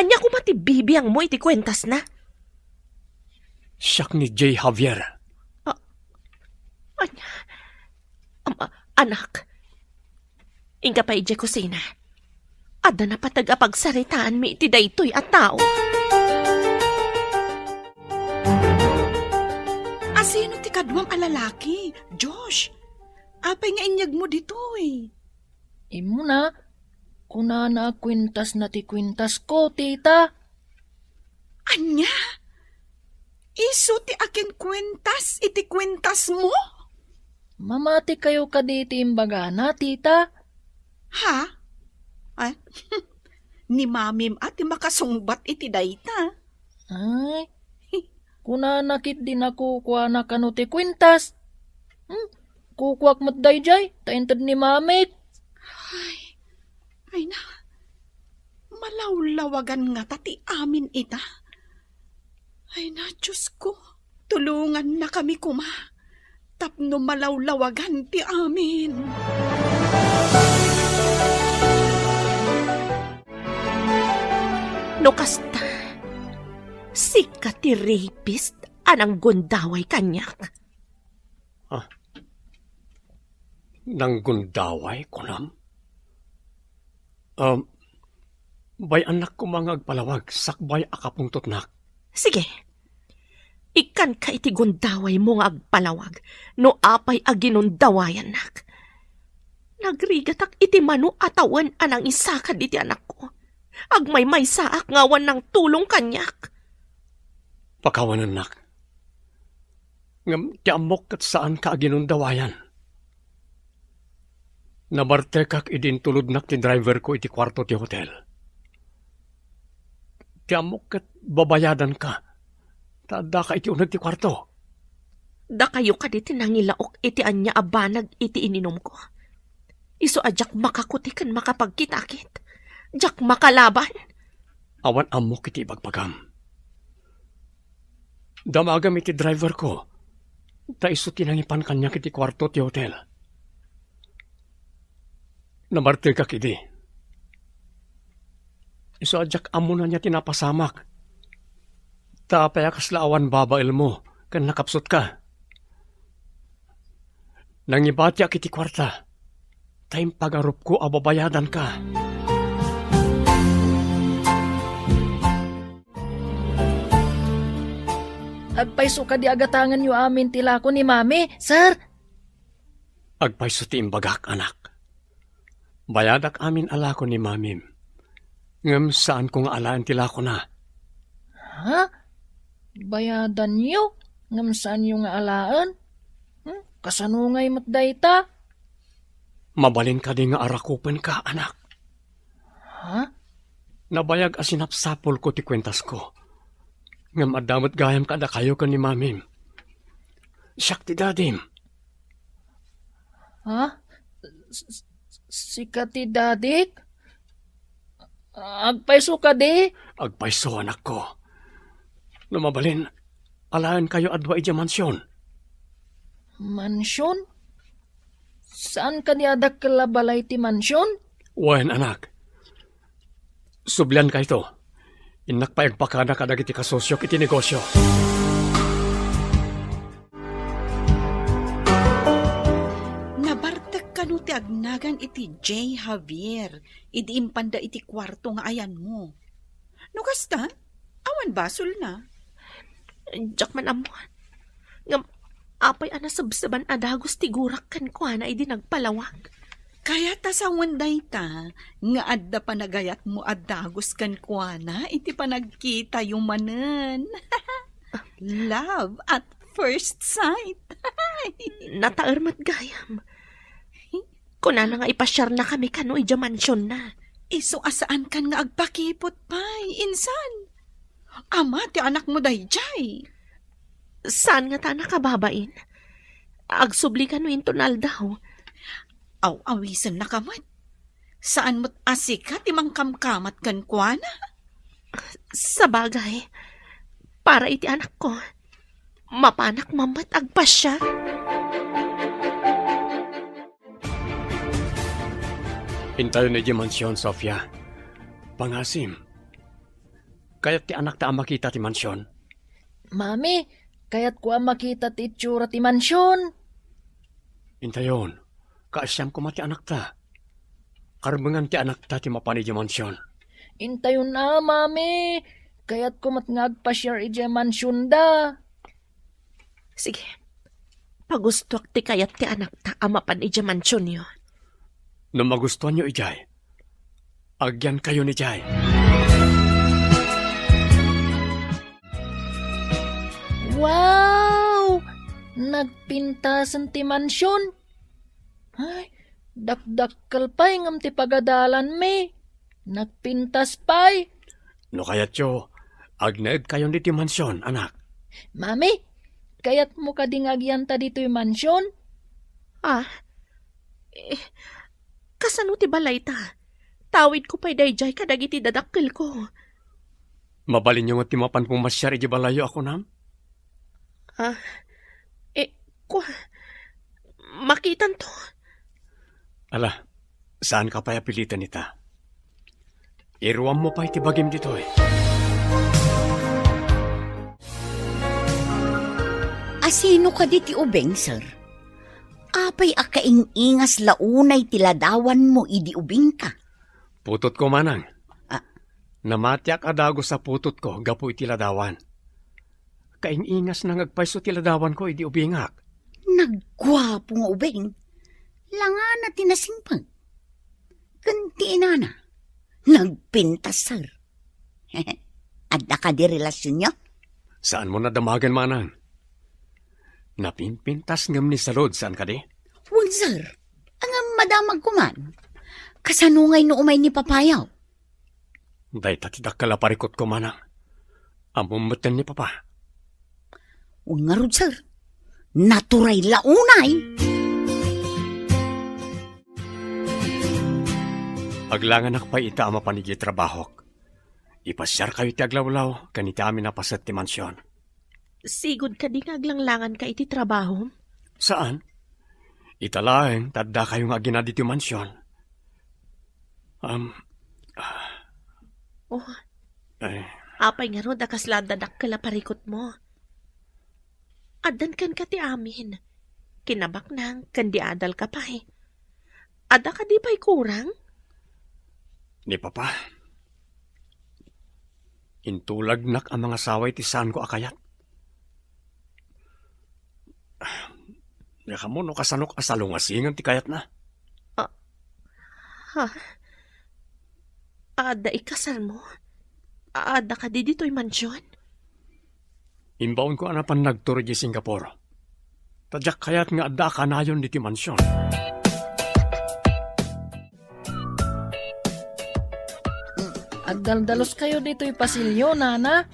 Ania koma ti bibiangmo iti kuentasna? Siak ni Jay Javier. A-, ania? Ama, anak, inka pay idiay kusina. Adda napateg a pagsaritaanmi iti daytoy a tao. Asino ti kaduam a lalaki, Josh? Apay nga inyegmo ditoy? Immuna, kunana a kuentasna ti kuentasko, tita. Ania? Isu ti akinkuentas iti kuentasmo? Mamatikayo kadi iti imbagana, tita? Ha? Ay, ni mamim a ti makasungbat iti dayta. Ay, kunana ketdi a kukuana kano ti kuentas. Hmm? Kukuak met daydiay, ta inted ni mamit. Ay, ay na, malawlawagan ngata ti amin ita. Ay na, Diosko, tulongannakami koma tapno malawlawagan ti amin. No kasta, sika ti rapist a nanggundaway kaniak. Ah, nanggundaway, kunam? Um, bay-annak koma nga agpalawag sakbay a kapungtotnak. Sige. Ikkanka iti gundawaymo nga agpalawag no apay a ginundawayannak. Nagrigatak iti mano a tawen a nangisakad iti anakko. Agmaymaysaak nga awan nangtulong kaniak. Pakawanennak. Ngem ti ammok ket saanka a ginundawayan. Nabartekak idi intulodnak ti driverko iti kuarto ti hotel. Ti ammok ket babayadanka, ta addaka iti uneg ti kuarto. Dakayo kadi ti nangilaok iti ania a banag iti ininumko. Isu a diak makakuti ken makapagkitakit. Diak makalaban. Awan ammok iti ibagbagam. Damagam iti driverko, ta isu ti nangipan kaniak iti kuarto ti hotel. Nabartekak idi. Isu a diak ammo no ania ti napasamak. Ta apay a kasla awan babaelmo ken nakapsutka? Nangibatiak iti kuarta, ta impagarupko a babayadanka. Agpayso kadi a gatangenyo amin ti lako ni Mami, sir? Agpayso ti imbagak, anak. Bayadak amin a lako ni Mamim. Ngem saanko nga alaen ti lakona. Ha? Bayadanyo, ngem saanyo nga alaen? Hmm? Kasano ngay met dayta? Mabalin kadi nga arakupenka, anak? Ha? Nabayag a sinapsapulko ti kuentasko. Ngem adda met gayam kadakayo ken ni Mamim. Siak ti dadim. Ha? S-, s-, sika ti dadik? Agpayso kadi? Agpayso, anakko. No mabalin, alaenkayo a dua idiay mansion. Mansion? Saan kadi a dakkel a balay ti mansion? Wen, anak. Subliankayto. Innak pay agpakada kadagiti kasosiok iti negosio. Nabartek kano ti agnagan iti Jay Javier idi impanda iti kuarto nga ayanmo? No kasta, awan basolna. Diak man ammo. Ngem apay a nasebseban a dagus ti gurak kenkuana idi nagpalawag? Kayat a sawen dayta nga adda panagayatmo a dagus kenkuana iti panagkitayo manen. Love at first sight. Nataer met gayam. Kunana nga ipasiarnakami kano idiay mansionna. Isu a saankan nga agpakipot pay, insan. Ama ti anakmo daydiay. Saan ngata a nakababain? Agsubli kano inton aldaw. Aw-awisennaka met. Saan met a sika ti mangkamkamat kenkuana? Sabagay, para iti anakko. Mapanak man met agpasiar. Intayon idiay mansion, Sofia. Pangasim. Kayat ti anakta a makita ti mansion? Mami, kayatko a makita ti itsura ti mansion. Intayon, kaasiam koma ti anakta. Karbengan ti anakta ti mapan idiay mansion. Intayon a, Mami. Kayatko met nga agpasiar idiay mansionda. Sige. Pagustoak ti kayat ti anakta a mapan idiay mansionyo. No magustoanyo idiay, agyankayon idiay. Wow! Nagpintasen ti mansion. Ay, dakdakkel pay ngem ti pagadalanmi. Nagpintas pay. No kayatyo, agnaedkayon ditoy mansion, anak. Mami, kayatmo kadi nga agyanta ditoy mansion? Ah, eh, kasano ti balayta? Tawidko pay daydiay kadagiti dadakkelko. Mabalinyo met ti mapan pumasiar idiay balayyo a kunam? Ah, eh, kua, makitanto. Ala, saanka pay a piliten ita. Iruammo pay ti bagim ditoy. Asino kadi ti ubing, sir? Apay a kaing-ingas la unay ti ladawanmo idi ubingka? Putotko, manang. Ah. Namatiak a dagus a putotko gapu iti ladawan. Kaing-ingasna nga agpayso ti ladawanko idi ubingak. Nagguapo nga ubing. Langana ti nasingpet. Ken ti inana, nagpintas, sir. Adda kadi relasionyo? Saanmo nadamagen, manang. Napinpintas ngem ni salud, saan kadi? Wen, sir. Ngem madamagko man. Kasano ngay no umay ni papayo? Dayta ti dakkel a parikutko, manang. Ammom metten ni papa. Wen ngarud, sir. Naturay la unay. Aglanganak pay ita a mapan idiay trabahok. Ipasiarkayo iti aglawlaw ken iti amin a paset ti mansion. Sigud kadi nga aglanglanganka iti trabahom? Saan. Ita laeng ta addakayo nga agina ditoy mansion. Am, ah. Oh. Ay. Apay ngarud a kasla adda dakkel a parikutmo? Addan kenka ti amin. Kinabaknang ken di adalka pay. Adda kadi pay kurang? Ni Papa. Intulagnak a mangasawa iti saanko a kayat. Diak ammo no kasanok a salungasingen ti kayatna. Ah, ha? Adda ikasalmo? Adda kadi ditoy mansion? Imbaonko a napan nagtur idiay Singapore. Ta diak kayat nga adda a kanayon ditoy mansion. Agdaldalos kayo ditoy pasilyo, nana.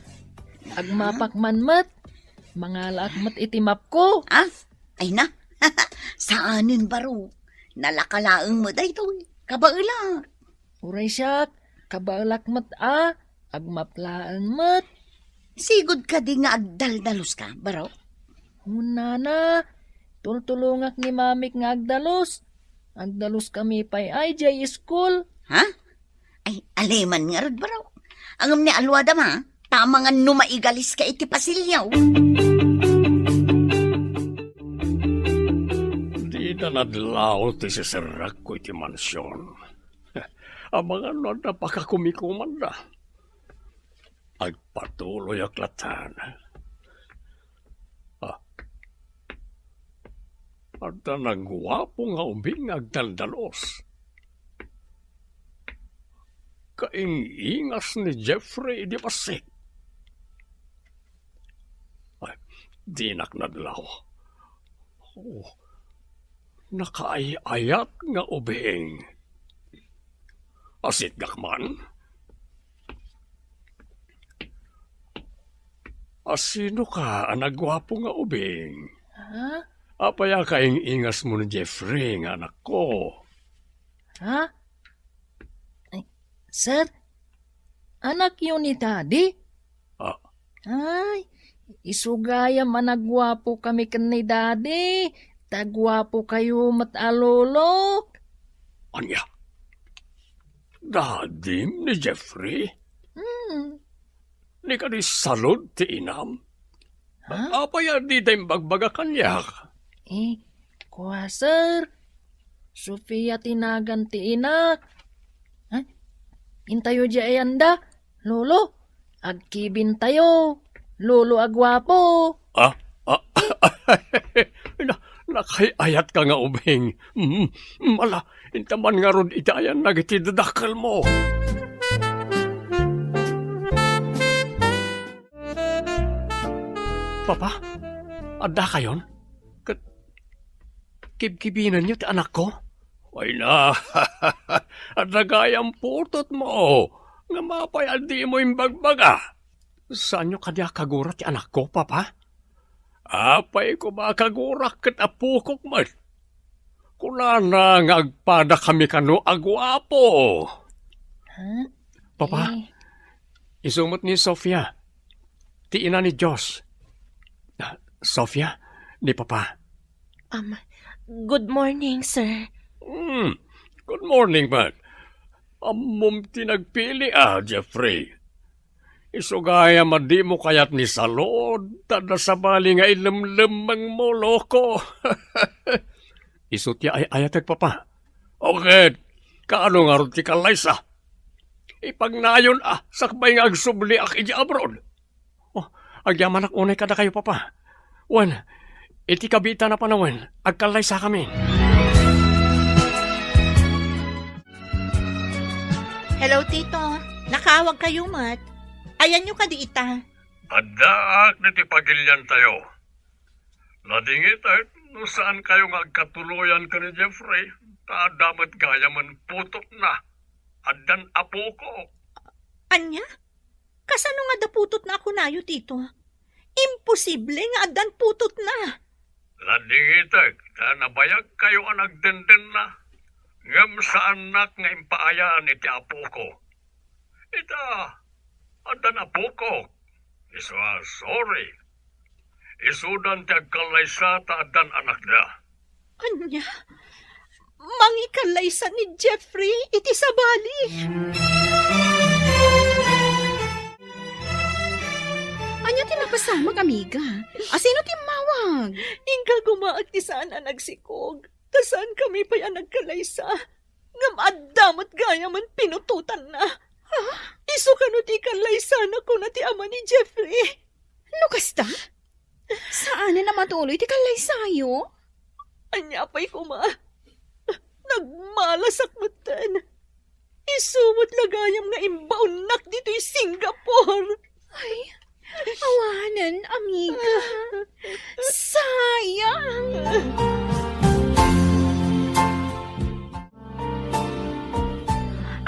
Agmapak man met. Mangalaak met iti mapko. Ah? Ay na. Saanen baro. Nalaka laeng met daytoy. Kabaela. Uray siak, kabaelak met a. Agmap laeng met. Sigud kadi nga agdaldalos ka, baro? Ngunana, tultulongak ni mamik nga agdalos. Agdalos kami pay ay jay school. Ha? Ay, aliman ngarud, baro. Ngem ni alwada ma, ta amangan no maigalis ka iti pasilyo. Dida nadlaw ti siserrekko iti mansion. Amangan no adda pakakumikumanda. Agpatuloyak latan. Ah. Adda naguapo nga ubing nga agdaldalos. Kaing-ingas ni Jeffrey idi bassit. Ay, dinak nadlaw. Oh, nakaay-ayat nga ubing. Asitgak man. Asino ka a naguapo nga ubing? Ha? Apay a kaing-ingas mo ni Jeffrey nga anakko? Ha? Ay, sir, anakyo ni Daddy? Ah, Ay, isu gayam a naguapo kami ken ni Daddy, ta guapo kayo met a lolok. Ania? Daddy ni Jeffrey? Hmm. Ni kadi salud ti inam? Ha? Apay a dita imbagbaga kaniak? Eh, kua, sir. Sofia ti nagan ti inak. Ha? Intayo di ayanda, Lolo. Agkibintayo, Lolo a guapo. Ah? Ah? Na, nakay-ayat ka nga ubing. Mm, mala, intaman ngarud iti ayan nagiti dadakkel mo. Papa, adda kayon? Ket kibkibinenyo ti anakko? Ay na, adda gayam putotmo. Ngem apay a dimo imbagbaga? Saanyo kadi a kagura ti anakko, Papa? Apay koma a kagurak ket apokok met. Kunana nga agpadakami kano a guapo. Ha? Papa, eh, isu met ni Sofia, ti ina ni Josh. Ah, Sofia, ni Papa. Um, good morning, sir. Hmm, good morning, man. Ammom ti nagpili, ah, Jeffrey. Isu gayam a dimo kayat ni salud, ta adda sabali nga ilemlemmengmo, loko. Isu ti ay-ayatek, Papa. O ket, kaano ngarud ti kallaysa? Ipagnayon a sakbay nga agsubliak idiay abroad. Oh, agyamanak unay kadakayo, Papa. Wen, iti kabiitan a panawen, agkallaysakami. Hello, Tito. Nakaawag kayo met. Ayanyo kadi ita? Addaak ditoy pagiliantayo. Nadingitek no saan kayo nga agkatuloyan ken ni Jeffrey, ta adda met gayamen putotna. Addan apokok. Ania? Kasano nga adda putotna a kunayo, Tito? Imposible nga addan putotna. Nadingitek ta nabayag kayo a nagdendenna, ngem saannak nga impaayan iti apoko. Ita, addan apokok. Isu a, sorry. Isudan ti agkallaysa ta addan anakda. Ania? Mangikallaysa ni Jeffrey iti sabali? Ania ti napasamak, amiga? Asino ti immawag? Inka gumaak ti saan a nagsikog. Ta saankami pay a nagkallaysa. Ngem adda met gayamen pinutotanna. Ha? Isu kano ti ikallaysanak, kuna ti ama ni Jeffrey. No kasta, saanen a matuloy ti kallaysayo? Ania pay koma? Nagmalasak metten. Isu met la gayam nga imbaonnak ditoy Singapore. Ay, awanen, amiga. Sayang.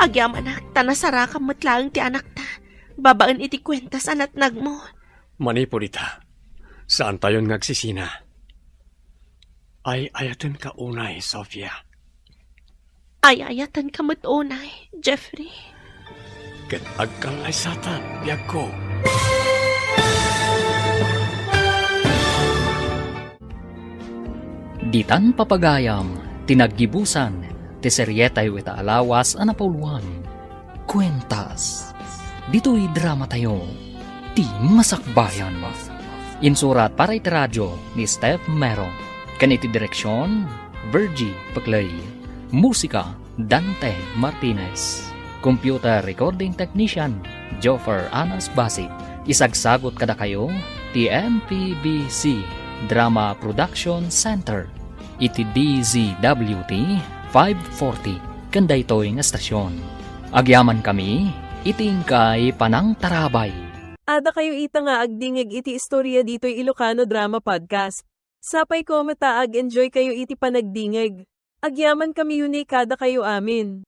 Agyamanak, ta nasarakam met laeng ti anakta, babaen iti kuentas a natnagmo. Manipud ita, saantayon nga agsisina. Ay-ayatenka unay, Sofia. Ay-ayatenka met unay, Jeffrey. Ket agkallaysatan, biagko. Ditan papagayam ti naggibusan ti serietayo ita a lawas a napauluan. Kuentas. Ditoy dramatayo, ti Masakbayan. Insurat para iti radio ni Steph Mero. Ken iti direksion, Virgie Peclay. Musika, Dante Martinez. Computer recording technician, Joffer Anas Basi. Isagsagut kadakayo ti M P B C Drama Production Center iti D Z W T five forty ken daytoy nga estasion. Agyamankami iti inkay panangtarabay. Adda kayo ita nga agdingig iti istoria ditoy Ilocano Drama Podcast. Sapay ko met ta ag-enjoy kayo iti panagdingig. Agyamankami unay kadakayo amin.